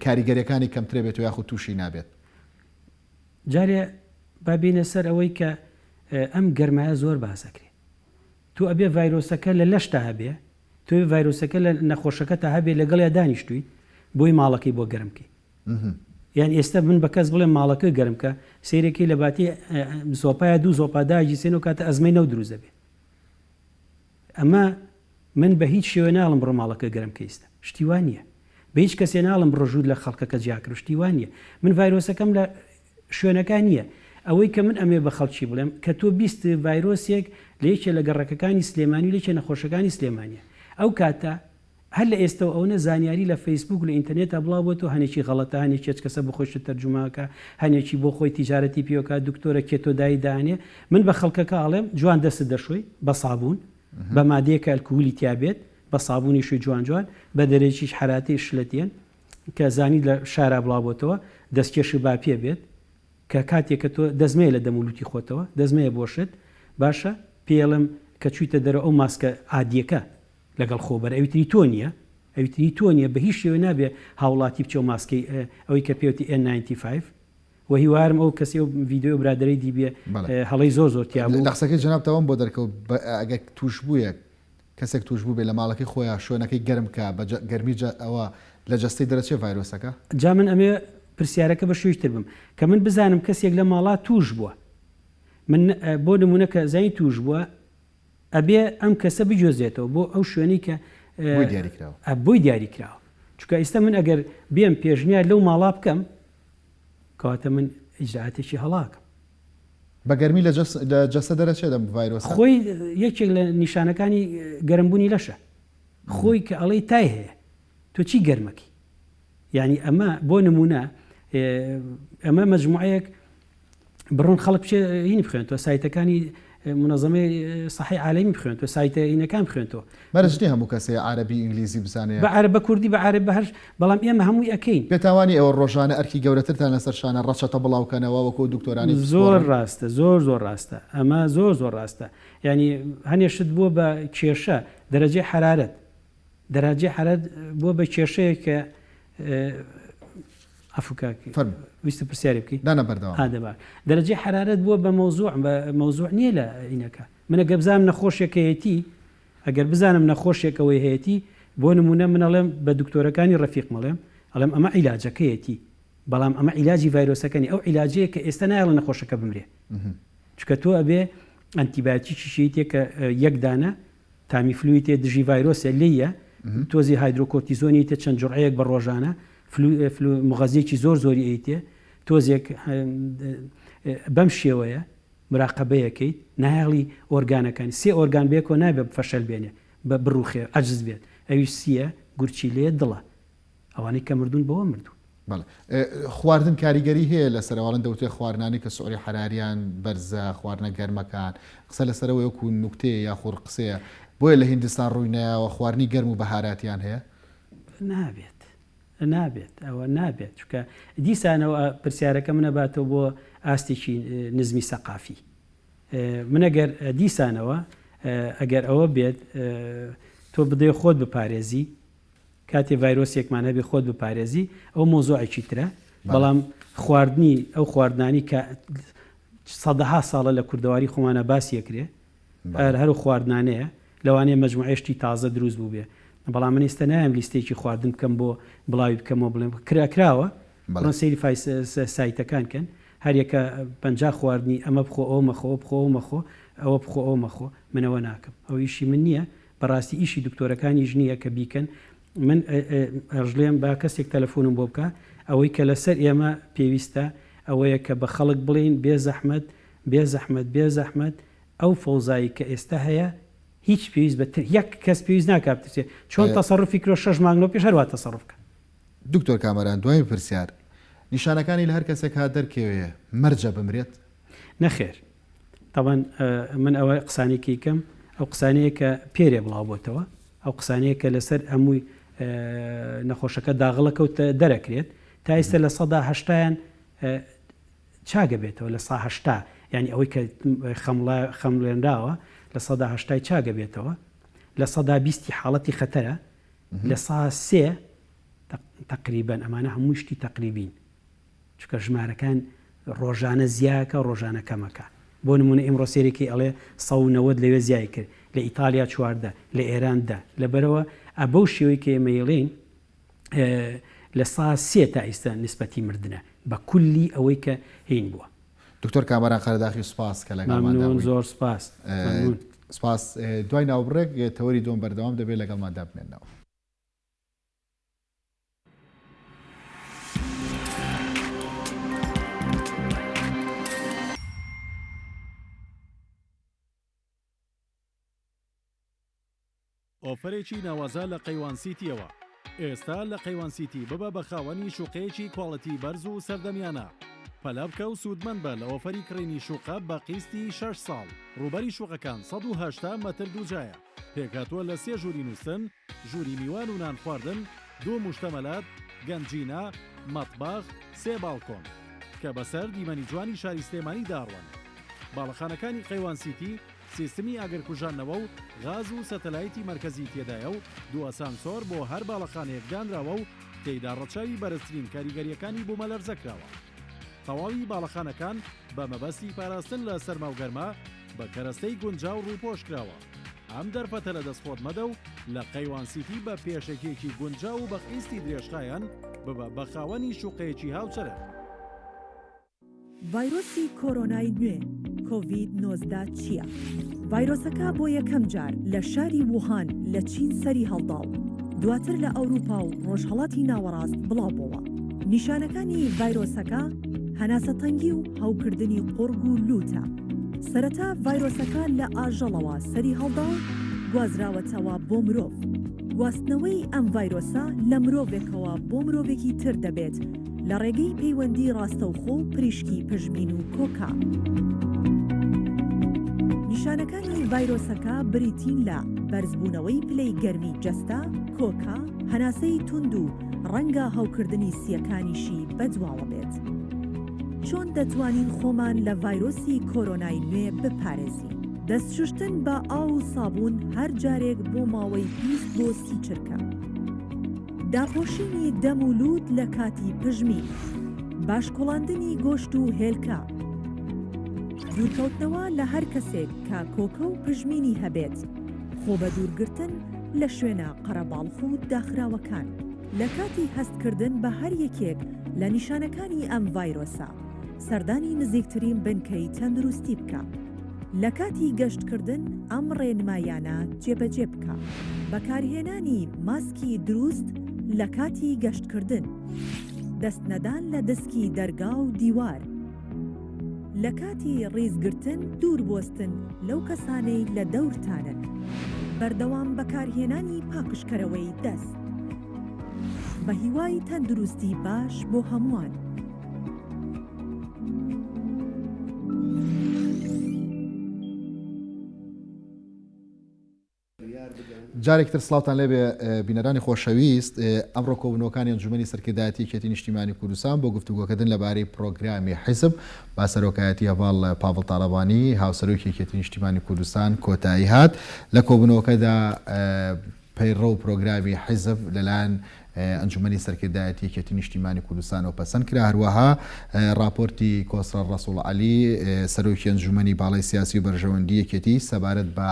کاریگەریەکانی کەمترە بێت و یاخود توشی نابێت. جارێ با بێینە سەر ئەوەی کە ئەم گەرمایە زۆر باس ئەکرێ. تۆ ئەبێ ڤایرۆسەکە لە لەشتا هەبێ، تۆ ئەبێ ڤایرۆسەکە لە نەخۆشەکەتا هەبێ لەگەڵیا دانیشتوویت بۆی ماڵەکەی بۆ گەرم کەی. یان ئێستا من بە کەس بڵێم ماڵەکە گەرم کە، سەیرەکەی لە باتی زۆپایە دوو زۆپا داگیرسێن ئەو کاتە ئەزمەی نەو دروست دەبێ. ئەمە من بە هیچ شێوەیە ناڵێم بڕۆ ماڵەکە گەرم کە ئیستا. شتی وا نییە. بە هیچ کەسێ ناڵێم بڕۆ ژوور لە خەڵکەکە جیا کەرەوە شتی وا نییە. من ڤایرۆسەکەم لە شوێنەکە نییە. ئەوەی کە من ئەمەوێ بە خەڵکی بڵێم کە تۆ بیست ڤایرۆسێک لە یەکێ لە گەڕەکەکانی سلێمانی و لە یەکێ نەخۆشەکانی سلێمانییە. ئەو کاتە هەر لە ئێستەوە ئەونە زانیاری لە فەیسبووک و لە ئینتەرنێتا بڵاو بۆتەوە هەنێکی غەڵەتە هەنێکی هەچ کەسە بۆ خۆی شت تەرجومە ئەکا هەنێکی بۆ خۆی تیجارەتی پێوە کا دکتۆرە کێتۆ دایی دانێ من بە خەڵکەکە ئەڵێم جوان دەستت دەشۆی بە سابوون بە مادەیەک کە ئەلکهولی تیا بێت بە سابوونی شوی جوان جوان بە دەرەجیش حەراتەی شلەتێن کە زانیت لە شارا بڵاو بۆتەوە دەستکێشی با پێ بێت کە کاتێک کە تۆ دەست مەیە لە دەم و لوتی خۆتەوە دەست مەیە بۆ شت باشە پێڵم کە چویتە دەرەوە ئەو ماسکە عادیەکە لەگەڵ خۆ بەرە ئەوی تری تۆ نیە ئەوی تری تۆ نیە بە هیچ شێوەیە نابێ هاوڵاتی بچێ و ماسکەی ئەوەی کە پێوتی N95 و هیوارم ئەو کەسی ئەو ڤیدیۆی ئەو برادەرەی دیبێ هەڵەی زۆر زۆر تیا بوو. لە قسەکەی جەنابت ئەوەم بۆ دەرکەوت ئەگەر توشبوویەک کەسێک توشبوو بێ لە ماڵەکەی خۆیا شوێنەکەی گەرم کا بە گەرمی ئەوە لە جەستەی دەرەچێ ڤایرۆسەکە؟ جا من ئەمەوێ. پرسیارەکە بە شوێی تر بم کە من بزانم کەسێک لە ماڵا توش بووە من بۆ نمونە کە زانی توش بووە ئەبێ ئەم کەسە بگوێزرێتەوە بۆ ئەو شوێنەی کە بۆی دیاری کراوە. بۆی دیاری کراوە چونکە ئیستا من ئەگەر بێم پێشنیار لەو ماڵا بکەم کەواتە من ئیجرائاتێکی هەڵاکەم. بە گەرمی لە جەستە دەرەچێت ئەم ڤایرۆسە؟ خۆی یەکێک لە نیشانەکانی گەرمبوونی لەشە خۆی کە ئەڵێی تای هەیە تۆ چی گەرمەکی یانی ئەمە بۆ نمونە ئەمە مەجموعەیەک بڕۆن خەڵک بچێ هینی بخوێنتەوە سایتەکانی منەزەمەی سەحی عالەمی بخوێنتەوە سایتە هینەکان بخوێنتەوە. مەرج نیە هەموو کەسێ عەرەبی ئینگلیزی بزانێ. بە عەرەب بە کوردی بە عەرەب بە هەر بەڵام ئێمە هەمووی ئەکەین. پێتان وانیە ئێوە ڕۆژانە ئەرکی گەورەترتان لەسەر شانە ڕەچەتە بڵاوکەنەوە وەکو ئەو دکتۆرانەی زۆر پسپۆڕن؟ ڕاستە زۆر زۆر ڕاستە ئەمە زۆر زۆر ڕاستە یانی هەنێ شت بووە بە کێشە دەرەجەی حەرارەت دەراجەی حەرارەت بووە بە کێشەیەک کە عەفو کاک فەرموو. ویستت پرسیارێ بکەی؟ نا نا بەردەوام ئا بە. دە باش. دەرەجەی حەرارەت بووە بە مەوزوع بە مەوزوع نییە لە ئینەکە. من ئەگەر بزانم نەخۆشێک هەیەتی ئەگەر بزانم نەخۆشێک ئەوەی هەیەتی بۆ نموونە من ئەڵێم بە دکتۆرەکانی ڕەفیقم ئەڵێم ئەڵێم ئەمە عیلاجەکەیەتی بەڵام ئەمە عیلاجی ڤایرۆسەکە نییە ئەو عیلاجەیە کە ئێستا نایەڵێ نەخۆشەکە بمرێ چونکە تۆ ئەبێ ئەنتیبایۆتیکیشی هەیتێ کە یەک دانە تامیفلوی تێ دژی ڤایرۆسە لێیە تۆزی هایدرۆکۆرتیزۆنی تێ چەند جوڕەیەک بە ڕۆژانە فلو مغەزیەکی زۆر زۆری ئەیتێ تۆزێک بەم شێوەیە مراقەبەیەکەیت نایەڵی ئۆرگانەکانی سێ ئۆرگان بێکۆ نابێ فەشەل بێنێ بە بڕوخێ عەجز بێت ئەویش سیە گورچیلەیە دڵە ئەوانەی کە مردوون بەوە مردوون. بەڵێ خواردن کاریگەری هەیە لەسەر ئەوانە دەوترێت خواردنانی کە سعری حەراریان بەرزە خواردنە گەرمەکان قسە لەسەر ئەوەیە وەکو نوکتەیە یاخود قسەیە بۆیە لە هیندستان ڕووی نایەوە خواردنی گەرم و بەهاراتیان هەیە؟ نابێت نابێت ئەوە نابێت چونکە دیسانەوە پرسیارەکە منە باتەوە بۆ ئاستێکی نزمی سەقافی من ئەگەر دیسانەوە ئەگەر ئەوە بێت تۆ بدەی خۆت بپارێزی کاتێ ڤایرۆسێکمان هەبێ خۆت بپارێزی ئەوە مەوزوعێکی ترە بەڵام خواردنی ئەو خواردنانی کە سەدەها ساڵە لە کوردەواری خۆمانە باسی ئەکرێ هەر هەر خواردنانەیە لەوانەیە مەجموعەی شتی تازە دروست بووبێ بەڵام من ئێستا نایم لیستێکی خواردن بکەم بۆ بڵاوی بکەمەوە بڵێم کرا کراوە بڕۆن سەیری فایس سایتەکان کەن هەریەکە 50 خواردنی ئەمە بخۆ ئەوە مەخۆ ئەوە بخۆ ئەوە مەخۆ ئەوە بخۆ ئەوە مەخۆ من ئەوە ناکەم ئەو ئیشی من نییە بەڕاستی ئیشی دکتۆرەکانیش نییە کە بیکەن من ئەژڵێم با کەسێک تەلەفۆنم بۆ بکا ئەوەی کە لەسەر ئێمە پێویستە ئەوەیە کە بە خەڵک بڵێین بێ زەحمەت بێ زەحمەت بێ زەحمەت ئەو فەوزایی کە ئێستا هەیە هیچ پێویست بە تر یەک کەس پێویست ناکا بترسێ چۆن تەسەروفی کرۆ شەش مانگ لەو پێش هەروا تەسەروف کە. دکتۆر کامەران دواین پرسیار، نیشانەکانی لە هەر کەسێک هات دەرکەوێ مەرجە بمرێت؟ نەخێر تەبعەن من ئەوە قسانەی کە ئەیکەم ئەو قسانەیە کە پێرێ بڵاو بۆتەوە ئەو قسانەیە کە لەسەر هەمووی نەخۆشەکە داغڵەکە و دەرەکرێت تا ئێستا لە سەدا هەشتایان چاگە بێتەوە لە سا هەشتا یعنی ئەوەی کە خەمڵا خەمڵێنراوە لە سەدا هەشتای چاگە بێتەوە لە سەدا بیستی حاڵەتی خەتەرە لە سا سێ تقریبا ئەمانە هەموو شتی تقریبین چونکە ژمارەکان ڕۆژانە زیاکە ڕۆژانە کەمەکە بۆ نمونە ئیمڕۆ سێرێکی ئەڵێ 190 لەوێ زیای کرد لە ئیتالیا 14 لە ئێران دە لەبەرەوە ئە بەو شێوەی کە ئێمە یڵێین لە سا سێ تا ئیستا نسبەتی مردنە بە کولی ئەوەی کە هین بووە. دکتۆر کامەران قەرەداخی سوپاس کە لەگەڵماندا ممنون بووی. زۆر سوپاس ممنون. سوپاس دوای ناوبڕێک تەوەری دووەم بەردەوام دەبێت لەگەڵماندا بمێنەوە. ئۆفەرێکی ناوازە لە قەیوان سیتیەوە ئێستا لە قەیوان سیتی ببە بە خاوەنی شوقەیەکی quality بەرز و سەردەمیانە پەلە بکە و سوودمەند بە لە ئۆفەری کڕینی شوقە بە قیستی شەش ساڵ ڕووبەری شوقەکان 180 مەتر دووجایە پێکهاتووە لە سێ ژووری نووستن ژووری میوان و نان خواردن، دوو موشتەمەلات، گەنجینە، مەتبەخ، سێ باڵکۆن. کە بەسەر دیمەنی جوانی شاری سلێمانی دا ئەڕوانێت. باڵەخانەکانی قەیوان سیتی سیستمی ئاگرکوژاندنەوە و غاز و سەتەلایتی مەرکەزی تێدایە و دوو ئەسانسۆر بۆ هەر باڵەخانەیەک دانراوە و تێیدا ڕەچاوی بەرزترین کاریگەرییەکانی بوومەلەرزە کراوە. تەواوی باڵەخانەکان بە مەبەستی پاراستن لە سەرما و گەرما بە کەرەستەی گونجاو ڕووپۆش کراوە. ئەم دەرفەتە لەدەست خۆت مەدە و لە قەیوان سیتی بە پێشەکییەکی گونجاو و بە قیستی درێژخایەن. ببە بە خاوەنی شوقەیەکی هاوچەرخ. ڤایرۆسی کۆرۆنای نوێ، کۆڤید 19 چییە؟ ڤایرۆسەکە بۆ یەکەم جار لە شاری ووهان لە چین سەری هەڵدا و دواتر لە ئەوروپا و ڕۆژهەڵاتی ناوەڕاست بڵاوبۆوە. نیشانەکانی ڤایرۆسەکە هەناسەتەنگی و هەوکردنی قوڕگ و لووتە. سەرەتا ڤایرۆسەکە لە ئاژەڵەوە سەری هەڵدا و گوازراوەتەوە بۆ مرۆڤ. گواستنەوەی ئەم ڤایرۆسە لە مرۆڤێکەوە بۆ مرۆڤێکی تر دەبێت لە ڕێگەی پەیوەندی ڕاستەوخۆ و پریشکی پژمین و کۆکە. نیشانەکانی ڤایرۆسەکە بریتین لە بەرزبوونەوەی پلەی گەرمی جەستە، کۆکە، هەناسەی توند و ڕەنگە هەوکردنی سییەکانیشی بەدواوە بێت. چۆن دەتوانین خۆمان لە ڤایرۆسی کۆرۆنای نوێ بپارێزین؟ دەست شوشتن بە ئاو و سابوون هەر جارێک بۆ ماوەی 20 بۆ 30 چرکە. داپۆشینی دەم و لووت لە کاتی پژمین. باش کوڵاندنی گۆشت و هێلکە. دوورکەوتنەوە لە هەر کەسێک کە کۆکە و پژمینی هەبێت. خۆ بەدوورگرتن لە شوێنە قەرەباڵخ و داخراوەکان. لە کاتی هەستکردن بە هەر یەکێک لە نیشانەکانی ئەم ڤایرۆسە، سەردانی نزیکترین بنکەی تەندروستی بکە. لە کاتی گەشتکردن ئەم ڕێنماییانە جێبەجێ بکە. بەکارهێنانی ماسکی دروست لە کاتی گەشتکردن. دەستنەدان لە دسکی دەرگا و دیوار. لە کاتی ڕیزگرتن دوور بوەستن لەو کەسانەی لە دەورتانن. بەردەوام بەکارهێنانی پاکژکەرەوەی دەست. بە هیوای تەندروستی باش بۆ هەمووان. جارێکی تر سڵاوتان لێبێ بینەرانی خۆشەویست ئەمڕۆ کۆبوونەوەکانی ئەنجومەنی سەرکردایەتی یەکێتی نیشتیمانی کوردستان بۆ گفتوگۆکردن لەبارەی پرۆگرامی حیزب با سەرۆکایەتی هەڤاڵ پاڤڵ تاڵەبانی هاوسەرۆکی یەکێتی نیشتیمانی کوردستان کۆتایی هات لە کۆبوونەوەکەدا پەیڕەو و پرۆگرامی حیزب لەلایەن ئەنجومەنی سەرکردایەتی یەکێتی نیشتیمانی کوردستانەوە پەسەند کرا، هەروەها ڕاپۆرتی کۆسرەت ڕەسوڵ عەلی سەرۆکی ئەنجومەنی باڵای سیاسی و بەرژەوەندی یەکێتی سەبارەت بە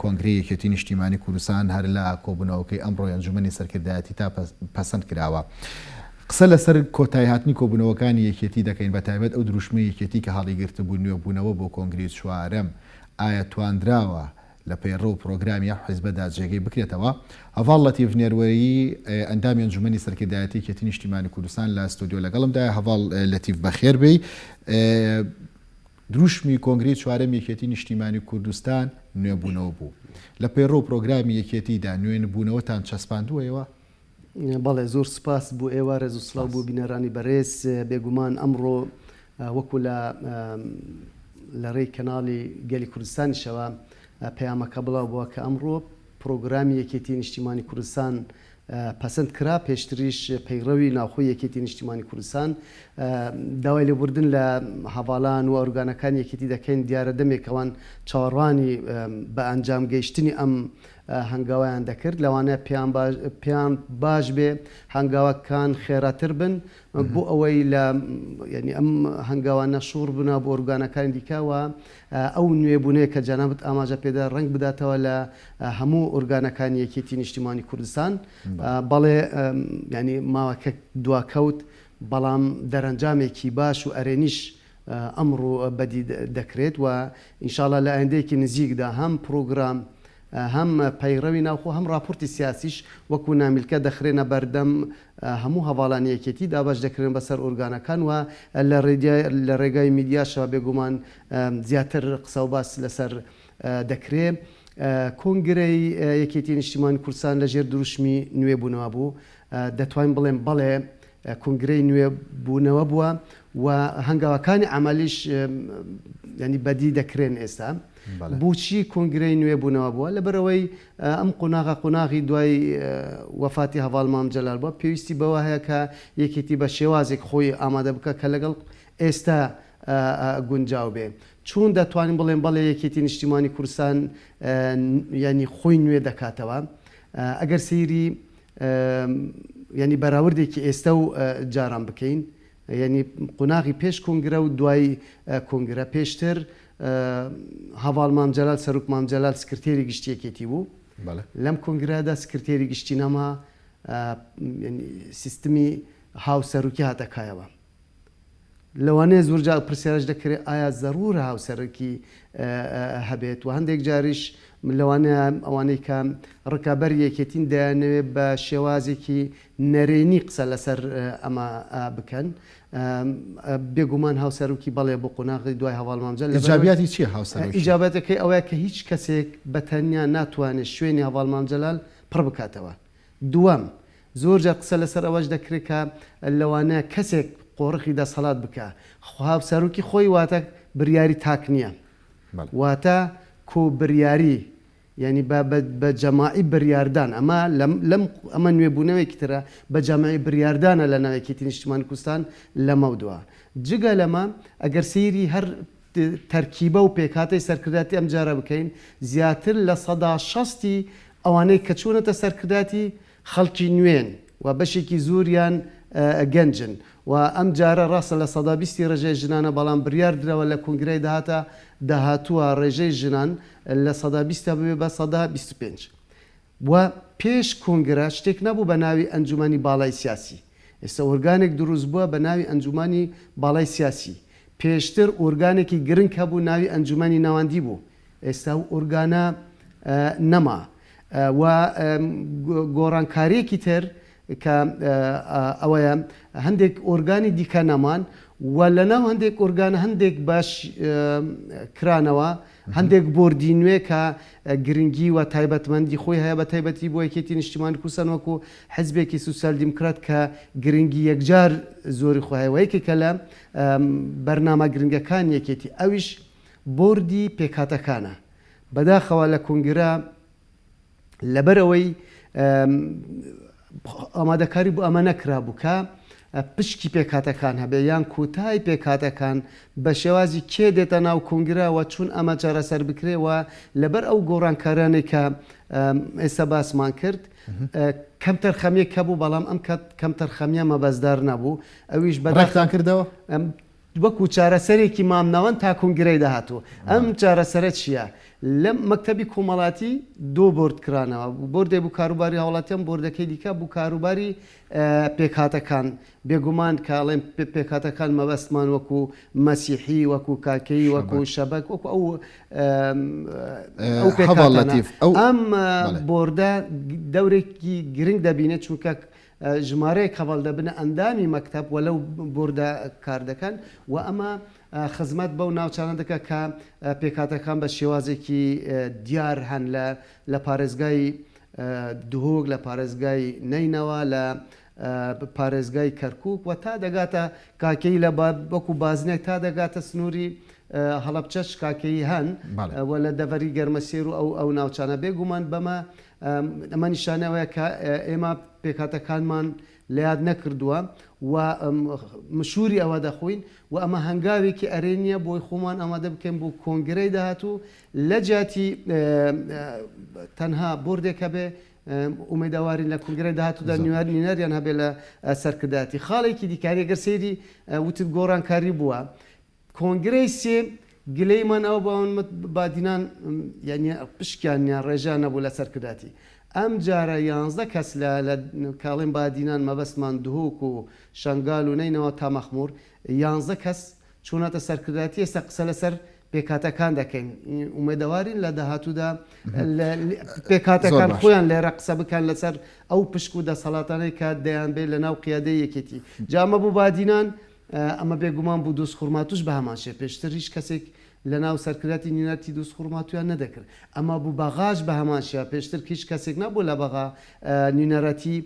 کۆنگرەی یەکێتی نیشتیمانی کوردستان هەر لە کۆبوونەوەکەی ئەمڕۆی ئەنجومەنی سەرکردایەتی تا پەسەند کراوە. قسە لەسەر کۆتاییهاتنی کۆبوونەوەکانی یەکێتی دەکەین بەتایبەت ئەو دروشمەی یەکێتی کە هەڵیگرتبوو نوێبوونەوە بۆ کۆنگرەی چوارەم ئایا تواندراوە لە پەیڕەو و پڕۆگرامی ئەم حیزبەدا جێگەی بکرێتەوە. هەڤاڵ لەتیف نێروەیی، ئەندامی ئەنجومەنی سەرکردایەتی یەکێتی نیشتیمانی کوردستان لە ستۆدیۆ لەگەڵمدایە. هەڤاڵ لەتیف بەخێر بێی. دروشمی کۆنگرەی چوارەمی یەکێتی نیشتیمانی کوردستان نوێبوونەوە بوو. لە پەیڕەو و پڕۆگرامی یەکێتیدا نوێنبوونەوەتان چەسپاندووە ئێوە؟ بەڵێ زۆر سوپاس بۆ ئێوە، رێز و سڵاو بۆ بینەرانی بەرێز. بێگومان ئەمڕۆ وەکو لە لە رێی کەناڵی گەلی کوردستانیشەوە پەیامەکە بڵاو بووە کە ئەمڕۆ پرۆگرامی یەکێتی نیشتیمانی کوردستان پەسەند کرا، پێشتریش پەیڕەوی ناوخۆی یەکێتی نیشتیمانی کوردستان داوای لێبوردن لە هەڤاڵان و ئۆرگانەکانی یەکێتی دەکەین، دیارە دەمێک ئەوان چاوەڕوانی بە ئەنجام گەیشتنی ئەم هەنگاوەیان دەکرد، لەوانەیە پێیان باش پێیان باش بێ هەنگاوەکان خێراتر بن بۆ ئەوەی لە یعنی ئەم هەنگاوانە شۆڕ بنە بۆ ئۆرگانەکانی دیکە و ئەو نوێبوونەیە کە جەنابت ئاماژە پێدا ڕەنگ بداتەوە لە هەموو ئۆرگانەکانی یەکێتی نیشتیمانی کوردستان. بەڵێ یعنی ماوەکە دواکەوت بەڵام دەرەنجامێکی باش و ئەرێنیش ئەمڕۆ بەدی دەکرێت و ئینشاڵا لە ئایندەیەکی نزیکدا هەم پڕۆگرام هەم پەیڕەوی ناوخۆ هەم ڕاپۆرتی سیاسیش وەکو نامیلکە دەخرێنە بەردەم هەموو هەڤاڵانی یەکێتی دابەش دەکرێن بەسەر ئۆرگانەکان و لە ڕێگای میدیاشەوە بێگومان زیاتر قسە و باس لەسەر دەکرێ. کۆنگرەی یەکێتی نیشتیمانی کوردستان لەژێر دروشمی نوێبوونەوە بوو. دەتوانین بڵێم بەڵێ کۆنگرەی نوێ بوونەوە بووە و هەنگاوەکانی عەمەلیش یانی بەدی دەکرێن ئێستا. بۆچی کۆنگرەی نوێ بوونەوە بووە؟ لەبەرئەوەی ئەم قۆناغە قۆناغی دوای وەفاتی هەڤاڵ مام جەلال بووە، پێویستی بەوە هەیە کە یەکێتی بە شێوازێک خۆی ئامادە بکا کە لەگەڵ ئێستا گونجاو بێ. چۆن دەتوانین بڵێن بەڵێ یەکێتی نیشتیمانی کوردستان یانی خۆی نوێ دەکاتەوە؟ ئەگەر سەیری یانی بەراوردێکی ئێستە و جاران بکەین یانی قوناغی پێش کۆنگرە و دوای کۆنگرە پێشتر هەڤاڵ مام جەلال سەرۆک مام جەلال سکرتێری گشتی یەکێتی بوو لەم کۆنگرەدا سکرتێری گشتی نەما سیستمی. هاوسەرۆکی هاتە کایەوە. لەوانەیە زۆرجار ئەو پرسیارەش دەکرێت ئایا زەرورە هاوسەرۆکی هەبێت و هەندێک جاریش لەوانەیە ئەوانەی کە ڕکابەری یەکێتین دەیانەوێت بە شێوازێکی نەرێنی قسە لەسەر ئەمە بکەن. بێگومان هاوسەرۆکی بەڵێ بۆ قۆناغی دوای هەڤاڵ مام جەلال لەبەرئەوەی ئیجابیاتی چییە هاوسەرۆکی؟ ئیجاباتەکەی ئەوەیە کە هیچ کەسێک بە تەنیا ناتوانێت شوێنی هەڤاڵ مام جەلال پڕ بکاتەوە. دووەم، زۆر جار قسە لەسەر ئەوەش دەکرێت کە لەوانەیە کەسێک قۆرخی دەسەڵات بکا. هاوسەرۆکی خۆی واتە بریاری تاک نییە. واتە کۆ بریاری یانی بە بە بە جەماعی بریاردان ئەمە لەم لەم ئەمە نوێبوونەوەیەکی ترە بە جەماعی بریاردانە لە ناو یەکێتی نیشتیمانی کوردستان لەمەودوا. جگە لەمە ئەگەر سەیری هەر تەرکیبە و پێکهاتەی سەرکردایەتی ئەمجارە بکەین زیاتر 60% ی ئەوانەی کە چوونەتە سەرکردایەتی خەڵکی نوێن و بەشێکی زۆریان گەنجن و ئەم جارە ڕاستە 20% ی ڕێژەی ژنانە بەڵام بریار دراوە لە کۆنگرەی داهاتە داهاتووە ڕێژەی ژنان 20% تا ببێ بە 25% و پێش کۆنگرە شتێک نەبوو بە ناوی ئەنجومەنی باڵای سیاسی ئێستا ئۆرگانێک دروست بووە بە ناوی ئەنجومەنی باڵای سیاسی پێشتر ئۆرگانێکی گرنگ هەبوو ناوی ئەنجومەنی ناوەندی بوو ئێستا ئەو ئۆرگانە نەما و گۆڕانکارییەکی تر کە ئەوەیە هەندێک ئۆرگانی دیکە نەمان و لەناو هەندێک ئۆرگان هەندێک باش کرانەوە هەندێک بۆردی نوێ کە گرنگی و تایبەتمەندی خۆی هەیە بە تایبەتی بۆ یەکێتی نیشتیمانی کوردستان وەکو حزبێکی سوسیال دیموکرات کە گرنگی یەکجار زۆری خۆی هەیە و یەکێکە لە بەرنامە گرنگەکان یەکێتی ئەویش بۆردی پێکهاتەکانە. بەداخەوە لە کۆنگرە لەبەر ئەوەی ئامادەکاری بۆ ئەمە نەکرابوو کە پشکی پێکهاتەکان هەبێ یان کۆتای پێکهاتەکان بە شێوازی کێ دێتە ناو کۆنگرە و چون ئەمە چارەسەر بکرێ و لەبەر ئەو گۆڕانکارانەی کە ئێستا باسمان کرد کەمتەرخەمیەک هەبوو بەڵام ئەم کەمتەرخەمیە مەبەستدار نەبوو ئەویش بەڕێکتان کردەوە؟ وەکو چارەسەرێکی مامناوەند تا کۆنگرەی داهاتوو. ئەم چارەسەرە چییە؟ لە مەکتەبی کۆمەڵاتی دوو بۆرد کرانەوە، بۆردێ بو کاروباری هاوڵاتیان، بۆردەکەی دیکە بو کاروباری پێکهاتەکان. بێگومان کە ئەڵێم پێکهاتەکان مەبەستمان وەکو مەسیحی، وەکو کاکەیی، وەکو شەبەک، وەکو ئەو ئەو پێکهاتانە. ئەم بۆردە دەورێکی گرنگ دەبینێت چونکە ژمارەیەک هەڤاڵ دەبنە ئەندامی مەکتەب و لەو بۆردە کار دەکەن و ئەمە خزمەت بەو ناوچانە دەکات کە پێکهاتەکان بە شێوازێکی دیار هەن لە لە پارێزگای دهۆک، لە پارێزگای نەینەوا، لە پارێزگای کەرکووک و تا دەگاتە کاکەیی لە وەکو بازنێک تا دەگاتە سنووری هەڵەبچەش کاکەیی هەن و لە دەڤەری گەرمەسێر و ئەو ئەو ناوچانە بێگومان بەمە ئەمە نیشانەی ئەوەیە کە ئێمە پێکهاتەکانمان لە یاد نەکردووە و مشووری ئەوە دەخۆین و ئەمە هەنگاوێکی ئەرێنییە بۆی خۆمان ئامادە بکەین بۆ کۆنگرەی داهاتوو لە جیاتی تەنها بۆردێک هەبێ ئومێدەوارین لە کۆنگرەی داهاتوودا نوێنەریان هەبێ لە سەرکردایەتی. خاڵێکی دیکە ئەگەر سەیری وتت گۆڕانکاری بووە کۆنگرەی سێ گلەیمان ئەوە بوو ئەوان بادینان یانی پشکیان نیە ڕێژەیان نەبوو لە سەرکرداتی ئەم جارە یانزدە کەس لە لە کاڵێن بادینان مەبەستمان دهۆک و شەنگال و نەینەوا تا مەخمور یانزدە کەس چوونەتە سەرکرداتی ئێستا قسە لەسەر پێکهاتەکان دەکەین ئومێدەوارین لە داهاتوودا پێکهاتەکان خۆیان لێرە قسە بکەن لەسەر ئەو پشک و دەسەڵاتانەی کە دەیانبێت لە ناو قیادەی یەکێتی جا ئەمە بۆ بادینان ئەمە بێگومان بوو دوزخورماتووش بە هەمان شێ پێشتر هیچ کەسێک لە ناو سەرکردایەتی نوێنەرتی دوزخورماتوویان نەدەکرد. ئەمە بوو بەغاش بە هەمان شێوە پێشتر هیچ کەسێک نەبوو لە بەغا نوێنەرەتی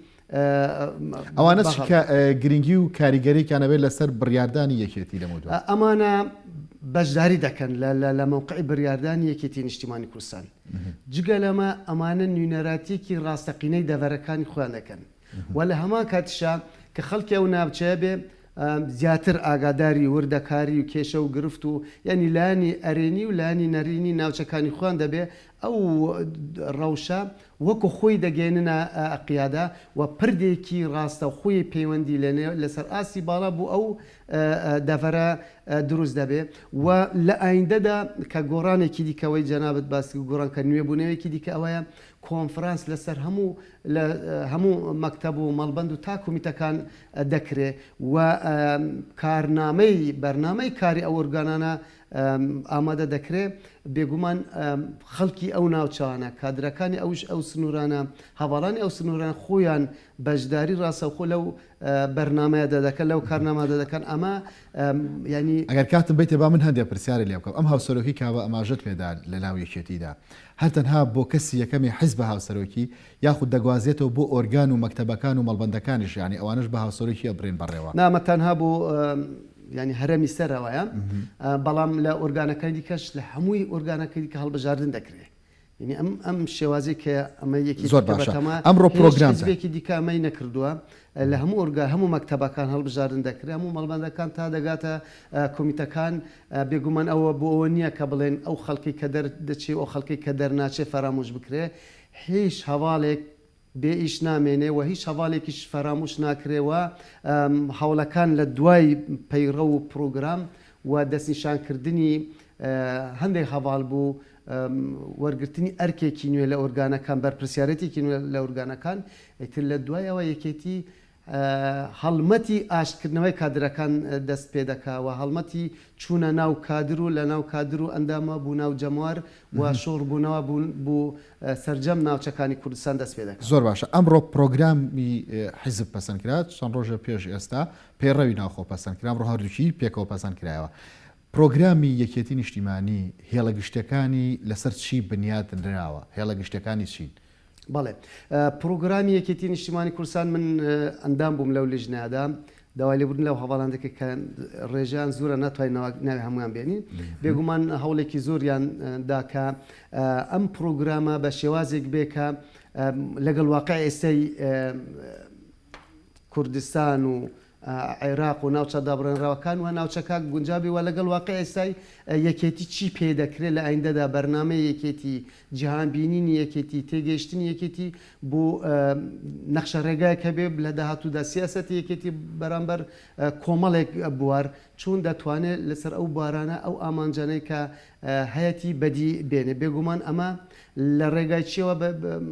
ئەوانە چ بەغا. گرنگی و کاریگەریەکیان ئەبێت لەسەر بڕیاردانی یەکێتی لەمەودوا؟ ئەمانە بەشداری دەکەن لە لە مەوقعی بڕیاردانی یەکێتی نیشتیمانی کوردستان. جگە لەمە ئەمانە نوینەراتیەکی ڕاستەقینەی دەڤەرەکانی خۆیان دەکەن. و لە هەمان کاتیشا کە خەڵکی ئەو ناوچەیە بێ زیاتر ئاگاداری وردەکاری و کێشە و گرفت و یانی لایەنی ئەرێنی و لایەنی نەرێنی ناوچەکانی خۆیان دەبێ ئەو ڕەوشە وەکو خۆی دەگەیەننە قیادە و پردێکی ڕاستەوخۆی پەیوەندی لەسەر ئاستی باڵا بۆ ئەو دەڤەرە دروست دەبێ و لە ئایندەدا کە گۆڕانێکی دیکە ئەوەی جەنابت باست کرد گۆڕان کە نوێبوونەوەیەکی دیکە ئەوەیە کۆنفرانس لەسەر هەموو لە هەموو مەکتەب و مەڵبەند و تا کۆمیتەکان دەکرێ و کارنامەی بەرنامەی کاری ئەو ئۆرگانانە ئامادە دەکرێ، بێگومان خەڵکی ئەو ناوچانە، کادرەکانی ئەوش ئەو سنوورانە، هەڤاڵانی ئەو سنوورانە خۆیان بەشداری ڕاستەوخۆ لەو بەرنامەیەدا دەکەن، لەو کارنامەدا دەکەن، ئەمە یانی. ئەگەر کاتم بەیتێ با من هەندێ پرسیارت لێ بکەم، ئەم هاوسەرۆکی کە ئاماژەت پێدا لە ناو یەکێتیدا، هەر تەنها بۆ کەسی یەکەمی حیزبە هاوسەرۆکی یاخود دەگوازرێتەوە بۆ ئۆرگان و مەکتەبەکان و مەڵبەندەکانیش یانی ئەوانەش بە هاوسەرۆکی ئەبرێن بەڕێوە؟ نا ئەمە تەنها بۆ یانی هەرەمی سەرەوەیە بەڵام لە ئۆرگانەکانی دیکەش لە هەمووی ئۆرگانەکەی دیکە هەڵبژاردن دەکرێ یعنی ئەم ئەم شێوازی کە ئەمە یەکی زۆر باشە ئەمڕۆ پرۆگرام حزبێکی دیکە ئەمەی نەکردووە لە هەموو ئۆرگا هەموو مەکتەبەکان هەڵبژاردن دەکرێ هەموو مەڵبەندەکان تا دەگاتە کۆمیتەکان بێگومان ئەوە بۆ ئەوە نییە کە بڵێن ئەو خەڵکی کە دەردەچێ ئەو خەڵکی کە دەرناچێ فەرامۆش بکرێ هیچ هەواڵێک بێ ئیش نامێنێ و هیچ هەڤاڵێکیش فەراموش ناکرێ و هەوڵەکان لە دوای پەیڕەو و پڕۆگرام و دەستنیشانکردنی هەندێک هەڤاڵ بۆ وەرگرتنی ئەرکێکی نوێ لە ئۆرگانەکان، بەرپرسیارێتێکی نوێ لە ئۆرگانەکان، ئیتر لە دوای ئەوە یەکێتی هەڵمەتی ئاشتکردنەوەی کادرەکان دەست پێدەکا و هەڵمەتی چوونە ناو کادر و لە ناو کادر و ئەندامە بو ناو جەموار و شۆڕ بوونەوە بو سەرجەم ناوچەکانی کوردستان دەست پێدەکا. زۆر باشە ئەمڕۆ پرۆگرامی حیزب پەسەند کرا چەند ڕۆژێ پێش ئێستا پەیڕەوی ناوخۆ پەسەند کرا ئەمڕۆ هەردووکی پێکەوە پەسەند کرایەوە پرۆگرامی یەکێتی نیشتیمانی هێڵە گشتیەکانی لەسەر چی بنیات نراوە هێڵە گشتیەکانی چین؟ بەڵێ پڕۆگرامی یەکێتی نیشتیمانی کوردستان من ئەندام بووم لەو لیژنەیەدا داوای لێبوردن لەو هەواڵان دەکرد کە ڕێژەیان زۆرە ناتوانین ناوی هەمویان بێنین بێگومان هەوڵێکی زۆریان دا کە ئەم پڕۆگرامە بە شێوازێک بێ کە لەگەڵ واقع ئێستای کوردستان و عێراق و ناوچە دابڕێنراوەکان و ناوچەکە گونجابێ و لەگەڵ واقعی ئێستای یەکێتی چی پێ دەکرێ لە ئایندەدا بەرنامەی یەکێتی، جیهان بینینی یەکێتی، تێگەیشتنی یەکێتی بۆ نەخشە ڕێگایەک هەبێ لە داهاتوودا سیاسەتی یەکێتی بەرامبەر کۆمەڵێک بوار چۆن دەتوانێ لەسەر ئەو بوارانە ئەو ئامانجانەی کە هەیەتی بەدی بێنێ بێگومان ئەمە لە ڕێگای چیەوە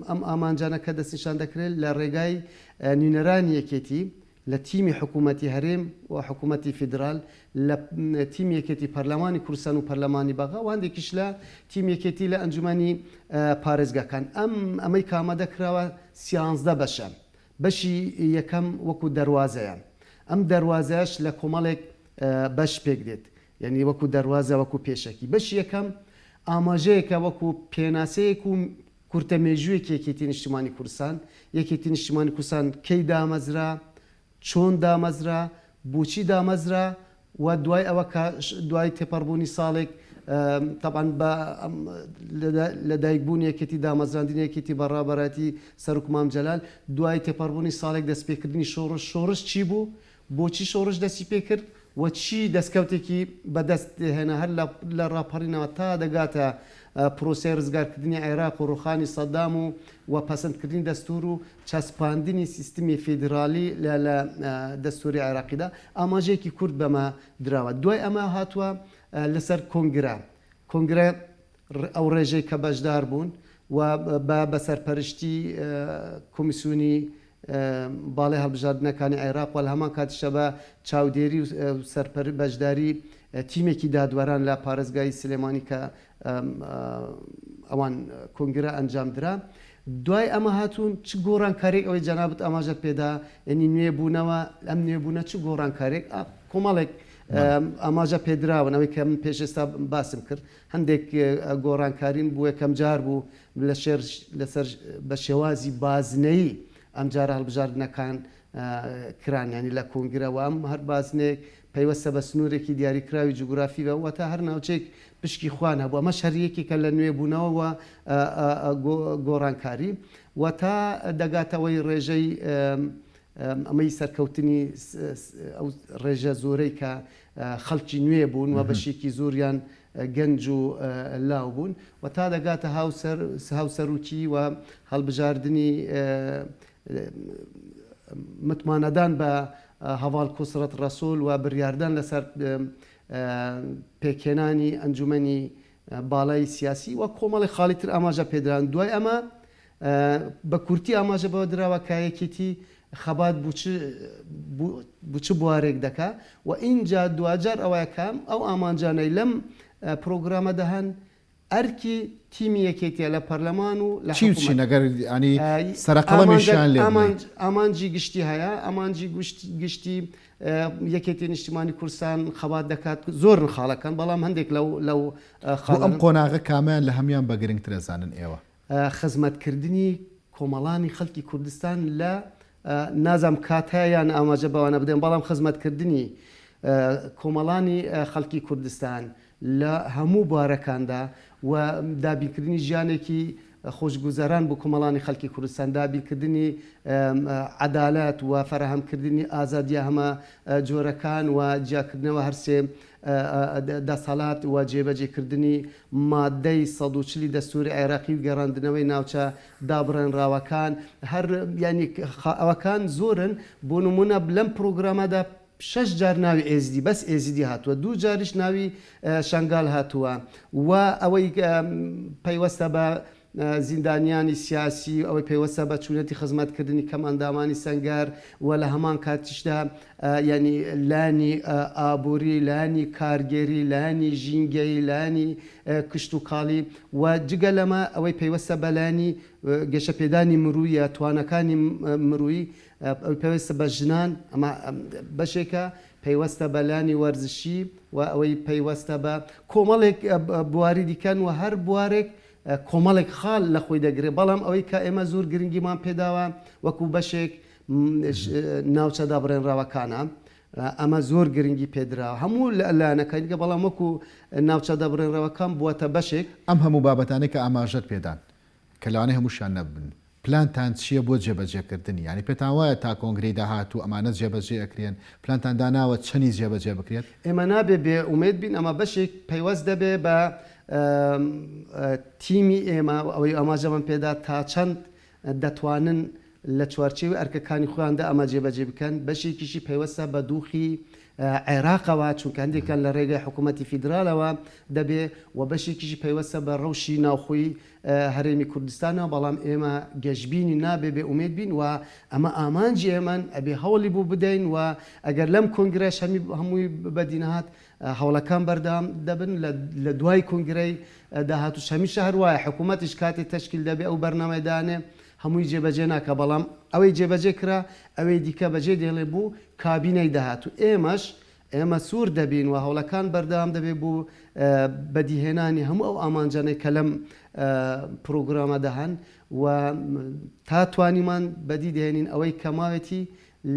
ئەم ئامانجانە کە دەستنیشان دەکرێت لە ڕێگای نوینەرانی یەکێتی لە تیمی حکوومەتی هەرێم و حکوومەتی فیدرال، لە تیمی یەکێتی پەرلەمانی کوردستان و پەرلەمانی بەغا و هەندێکیش لە تیمی یەکێتی لە ئەنجومەنی پارێزگاکان. ئەم ئەمەی کە ئامادە کراوە سیانزدە بەشە. بەشی یەکەم وەکوو دەروازەیە. ئەم دەروازەیەش لە کۆمەڵێک بەش پێک دێت. یانی وەکوو دەروازە وەکوو پێشەکی. بەشی یەکەم ئاماژەیەکە وەکوو پێناسەیەک و کورتە مێژوویەکی یەکێتی نیشتیمانی کوردستان، یەکێتی نیشتیمانی کوردستان کەی دامەزرا، چۆن دامەزرا، بۆچی دامەزرا و دوای ئەوە کە دوای تێپەڕبوونی ساڵێک تەبعەن بە لە دایکبوونی یەکێتی دامەزراندنی یەکێتی بە ڕابەرایەتی سەرۆک مام جەلال دوای تێپەڕبوونی ساڵێک دەستپێکردنی شۆڕش، شۆڕش چی بوو، بۆچی شۆڕش دەستی پێکرد و چی دەستکەوتێکی بەدەست هێنا هەر لە ڕاپەڕینەوە تا دەگاتە پرۆسەی ڕزگارکردنی عێراق و ڕوخانی سەدام و و پەسەندکردنی دەستور و چەسپاندنی سیستمی فیدرالی لە لە دەستوری عێراقیدا ئاماژەیەکی کورت بەمە دراوە دوای ئەمە هاتووە لەسەر کۆنگرە کۆنگرە ئەو ڕێژەی کە بەشدار بوون و بە بە سەرپەرشتی کۆمیسیۆنی باڵای هەڵبژاردنەکانی عێراق و لە هەمان کاتیشدا بە چاودێری و سەرپەر بەشداری تیمێکی دادوەران لە پارێزگای سلێمانی کە ئەوان کۆنگرە ئەنجام درا. دوای ئەمە هاتوون چ گۆڕانکاریەک ئەوەی جەنابت ئاماژەت پێدا یعنی نوێبوونەوە ئەم نوێبوونە چ گۆڕانکاریەک کۆمەڵێک ئاماژە پێدراون ئەوەی کە من پێش ئێستا باسم کرد هەندێک گۆڕانکارین بوو یەکەم جار بوو لە شێر لەسەر بە شێوازی بازنەیی ئەمجارە هەڵبژاردنەکان کران یانی لە کۆنگرە و ئەم هەر بازنەیەک پەیوەستە بە سنوورێکی دیاریکراوی جوگرافی بە واتە هەر ناوچەیەک پشکی خوان هەبوو ئەمەش هەر یەکێکە لە نوێبوونەوە و گۆڕانکاری و تا دەگاتەوەی ڕێژەی ئەمەی سەرکەوتنی ئەو ڕێژە زۆرەی کە خەڵکی نوێ بوون و بەشێکی زۆریان. گەنج و لاو بوون و تا دەگاتە هاوسەر هاوسەروکی و هەڵبژاردنی متمانەدان بە هەڤاڵ کۆسرەت ڕەسوڵ و بریاردان لەسەر پێکهێنانی ئەنجومەنی باڵای سیاسی و کۆمەڵێک خاڵی تر ئاماژە پێدران. دوای ئەمە بە کورتی ئاماژە بەوە دراوە کە یەکێتی خەبات بو چ بو چ بوارێک دەکا و ئینجا دواجار ئەوەیە کە ئەو ئامانجانەی لەم پرۆگرامەدا هەن ئەرکی تیمی یەکێتیە لە پەرلەمان و لە چی و حکومەت. چین ئەگەر یانی سەرەقەڵەمیشیان لێ بنێیت؟ ئامانج ئامانجی گشتی هەیە، ئامانجی گشتی یەکێتی نیشتیمانی کوردستان خەبات دەکات، زۆرن خاڵەکان بەڵام هەندێک لەو لەو بۆ ئەم خاڵانەن. قۆناغە کامەیان لە هەموان بە گرنگتر ئەزانن ئێوە؟ خزمەتکردنی کۆمەڵانی خەڵکی کوردستان لە نازانم کات هەیە یان ئاماژە بەوانە بدەم بەڵام خزمەتکردنی کۆمەڵانی خەڵکی کوردستان لە هەموو بوارەکاندا و دابینکردنی ژیانێکی خۆشگوزەران بۆ کۆمەڵانی خەڵکی کوردستان، دابینکردنی عەدالەت و فەراهەمکردنی ئازادییە هەمە جۆرەکان و جیاکردنەوە هەرسێ دەسەڵات و جێبەجێکردنی ماددەی 140 ی دەستووری عێراقی و گەڕاندنەوەی ناوچە دابڕێنراوەکان هەر یانی ئەوەکان زۆرن بۆ نموونە لەم پرۆگرامەدا شەش جار ناوی ئێزیدی بەس ئێزیدی هاتووە دوو جاریش ناوی شەنگال هاتووە و ئەوەی پەیوەستە بە زیندانیانی سیاسی ئەوەی پەیوەستە بە چونەتی خزمەتکردنی کەمئەندامانی سەنگەر و لە هەمان کاتیشدا یانی لایەنی ئابووری لایەنی کارگێری لایەنی ژینگەیی لایەنی کشتوکاڵی و جگە لەمە ئەوەی پەیوەستە بە لایەنی گەشەپێدانی مرویە توانەکانی مرویی ئەوەی پەیوەستە بە ژنان ئەمە بەشێکە پەیوەستە بە لانی وەرزشی و ئەوەی پەیوەستە بە کۆمەڵێک بواری دیکەن و هەر بوارێک کۆمەڵێک خاڵ لە خۆی دەگرێت بەڵام ئەوەی کە ئێمە زۆر گرنگیمان پێداوە وەکو بەشێک ناوچە دابڕێنراوەکانە ئەمە زۆر گرنگی پێدراوە هەموو لایەنەکانی دیکە بەڵام وەکو ناوچە دابڕێنراوەکان بووەتە بەشێک. ئەم هەموو بابەتانەی کە ئاماژەت پێدان کە لەوانەیە هەمووشیان نەبن، پلانتان چییە بۆ جێبەجێکردنی؟ یانی پێتان وایە تا کۆنگرەی داهاتوو ئەمانە جێبەجێ ئەکرێن؟ پلانتان داناوە چەنی جێبەجێ بکرێت؟ ئێمە نابێ بێ ئومێد بین، ئەمە بەشێک پەیوەست دەبێ بە تیمی ئێمە و ئەوەی ئاماژەمان پێدا تا چەند دەتوانن لە چوارچێوەی ئەرکەکانی خۆیاندا ئەمە جێبەجێ بکەن، بەشێکیشی پەیوەستە بە دوخی عێراقەوە، چونکە هەندێکیان لە رێگای حکوومەتی فیدرالەوە دەبێ و بەشێکیشی پەیوەستە بە رەوشی ناوخۆی هەرێمی کوردستانەوە، بەڵام ئێمە گەشبینین، نابێ بێ ئومێد بین و ئەمە ئامانجی ئێمەن، ئەبێ هەوڵی بۆ بدەین و ئەگەر لەم کۆنگرەش هەمووی بەدینەهات هەوڵەکان بەردەوام دەبن، لە دوای کۆنگرەی داهاتووش هەمیشە هەر وایە، حکوومەتیش کاتێ تەشکیل دەبێ ئەو بەرنامەی دانێ هەمووی جێبەجێ ناکا، بەڵام ئەوەی جێبەجێ کرا ئەوەی دیکە بەجێ دێڵێ بۆ کابینەی داهاتوو، ئێمەش ئێمە سوور دەبین و هەوڵەکان بەردەوام دەبێت بۆ بەدیهێنانی هەموو ئەو ئامانجانەی کە لەم پرۆگرامەدا هەن و تا توانیمان بەدی دەهێنین ئەوەی کە ماوێتی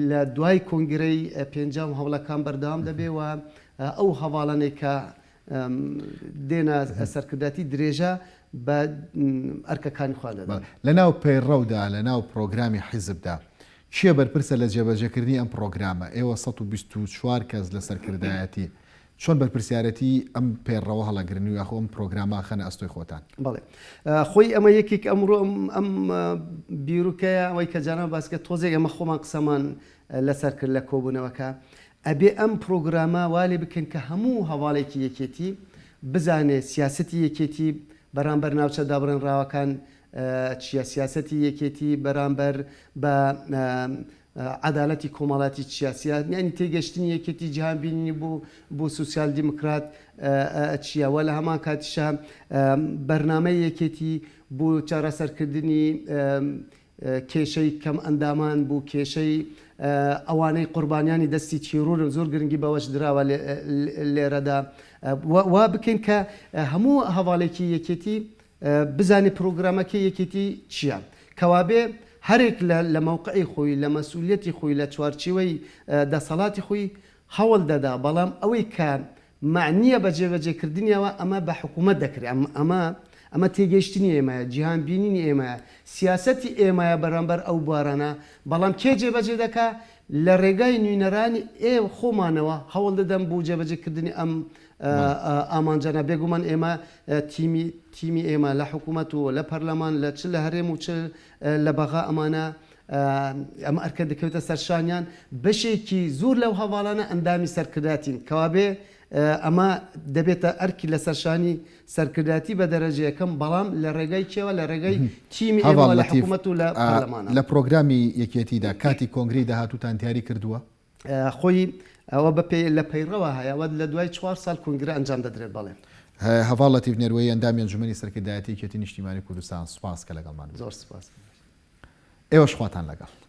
لە دوای کۆنگرەی پێنجەم هەوڵەکان بەردەوام دەبێت و ئەو هەواڵانەی کە دێنە سەرکردایەتی درێژە بە ئەرکەکانی خۆیان دەدەن. لەناو پەیڕەودا، لەناو پرۆگرامی حیزبدا کێ بەرپرسە لە جێبەجێکردنی ئەم پڕۆگرامە؟ ئێوە 124 کەس لە سەرکردایەتی، چۆن بەرپرسیارێتی ئەم پەیڕەوە هەڵەگرن و یاخۆ ئەم پڕۆگرامە ئەخەنە ئەستۆی خۆتان؟ بەڵێ خۆی ئەمە یەکێک ئەمڕۆ ئەم بیروکەیە ئەوەی کە جانان باس کرد تۆزێک ئێمە خۆمان قسەمان لەسەر کرد لە کۆبوونەوەکە ئەبێ ئەم پڕۆگرامە وا لێ بکەین کە هەموو هەواڵێکی یەکێتی بزانێ سیاسەتی یەکێتی بەرامبەر ناوچە دابڕێنراوەکان چیە؟ سیاسەتی یەکێتی بەرامبەر بە عەدالەتی کۆمەڵاتی چیە؟ یانی تێگەشتنی یەکێتی جیهان بینینی بۆ بۆ سوسیال دیموکرات چیە؟ وە لە هەمان کاتیشا بەرنامەی یەکێتی بۆ چارەسەرکردنی کێشەی کەم ئەندامان بوو کێشەی ئەوانەی قوربانیانی دەستی تیرۆرن زۆر گرنگی بەوەش دراوە لێرەدا وا بکەین کە هەموو هەواڵێکی یەکێتی بزانێ پرۆگرامەکەی یەکێتی چیە. کەوابێ هەرێک لە لە مەوقعی خۆی، لە مەسئولیەتی خۆی، لە چوارچیوەی دەسەڵاتی خۆی هەوڵ دەدا، بەڵام ئەوەی کە مەعنیە بە جێبەجێ کردنیەوە ئەمە بە حکوومەت دەکرێ. ئەمە ئەمە تێگەیشتنی ئێمەیە، جیهان بینینی ئێمەیە، سیاسەتی ئێمەیە بەرامبەر ئەو بوارانە، بەڵام کێ جێبەجێ دەکا؟ لە ڕێگای نوینەرانی ئێ خۆمانەوە هەوڵ دەدەم بۆ جێبەجێ کردنی ئەم ئامانجانە. بێگومان ئێمە تیمی تیمی ئێمە لە حکوومەت و لە پەرلەمان لە چ لە هەرێم و چ لە بەغا ئەمانە ئەم ئەرکە دەکەوێتە سەر شانیان، بەشێکی زۆر لەو هەڤاڵانە ئەندامی سەرکردایەتین، کەوابێ ئەمە دەبێتە ئەرکی لەسەر شانی سەرکردایەتی بە دەرەجە یەکەم، بەڵام لە ڕێگای کێوە؟ لە ڕێگای تیمی هەڤاڵ ئێمەوە لە لەتیف، حکوومەت و لە پەرلەمانەوە. لە پرۆگرامی یەکێتیدا کاتی کۆنگرەی داهاتووتان دیاری کردووە؟ خۆی ئەوە بە پێ لە پەیڕەوە هەیە و لە دوای چوار ساڵ کۆنگرە ئەنجام دەدرێت، بەڵێ. هەڤاڵ لەتیف نێروەیی ئەندامی ئەنجومەنی سەرکردایەتی یەکێتی نیشتیمانی کوردستان سوپاس کە لەگەڵمان بوویت. زۆر سوپاس. ئێوەش خواتان لەگەڵ.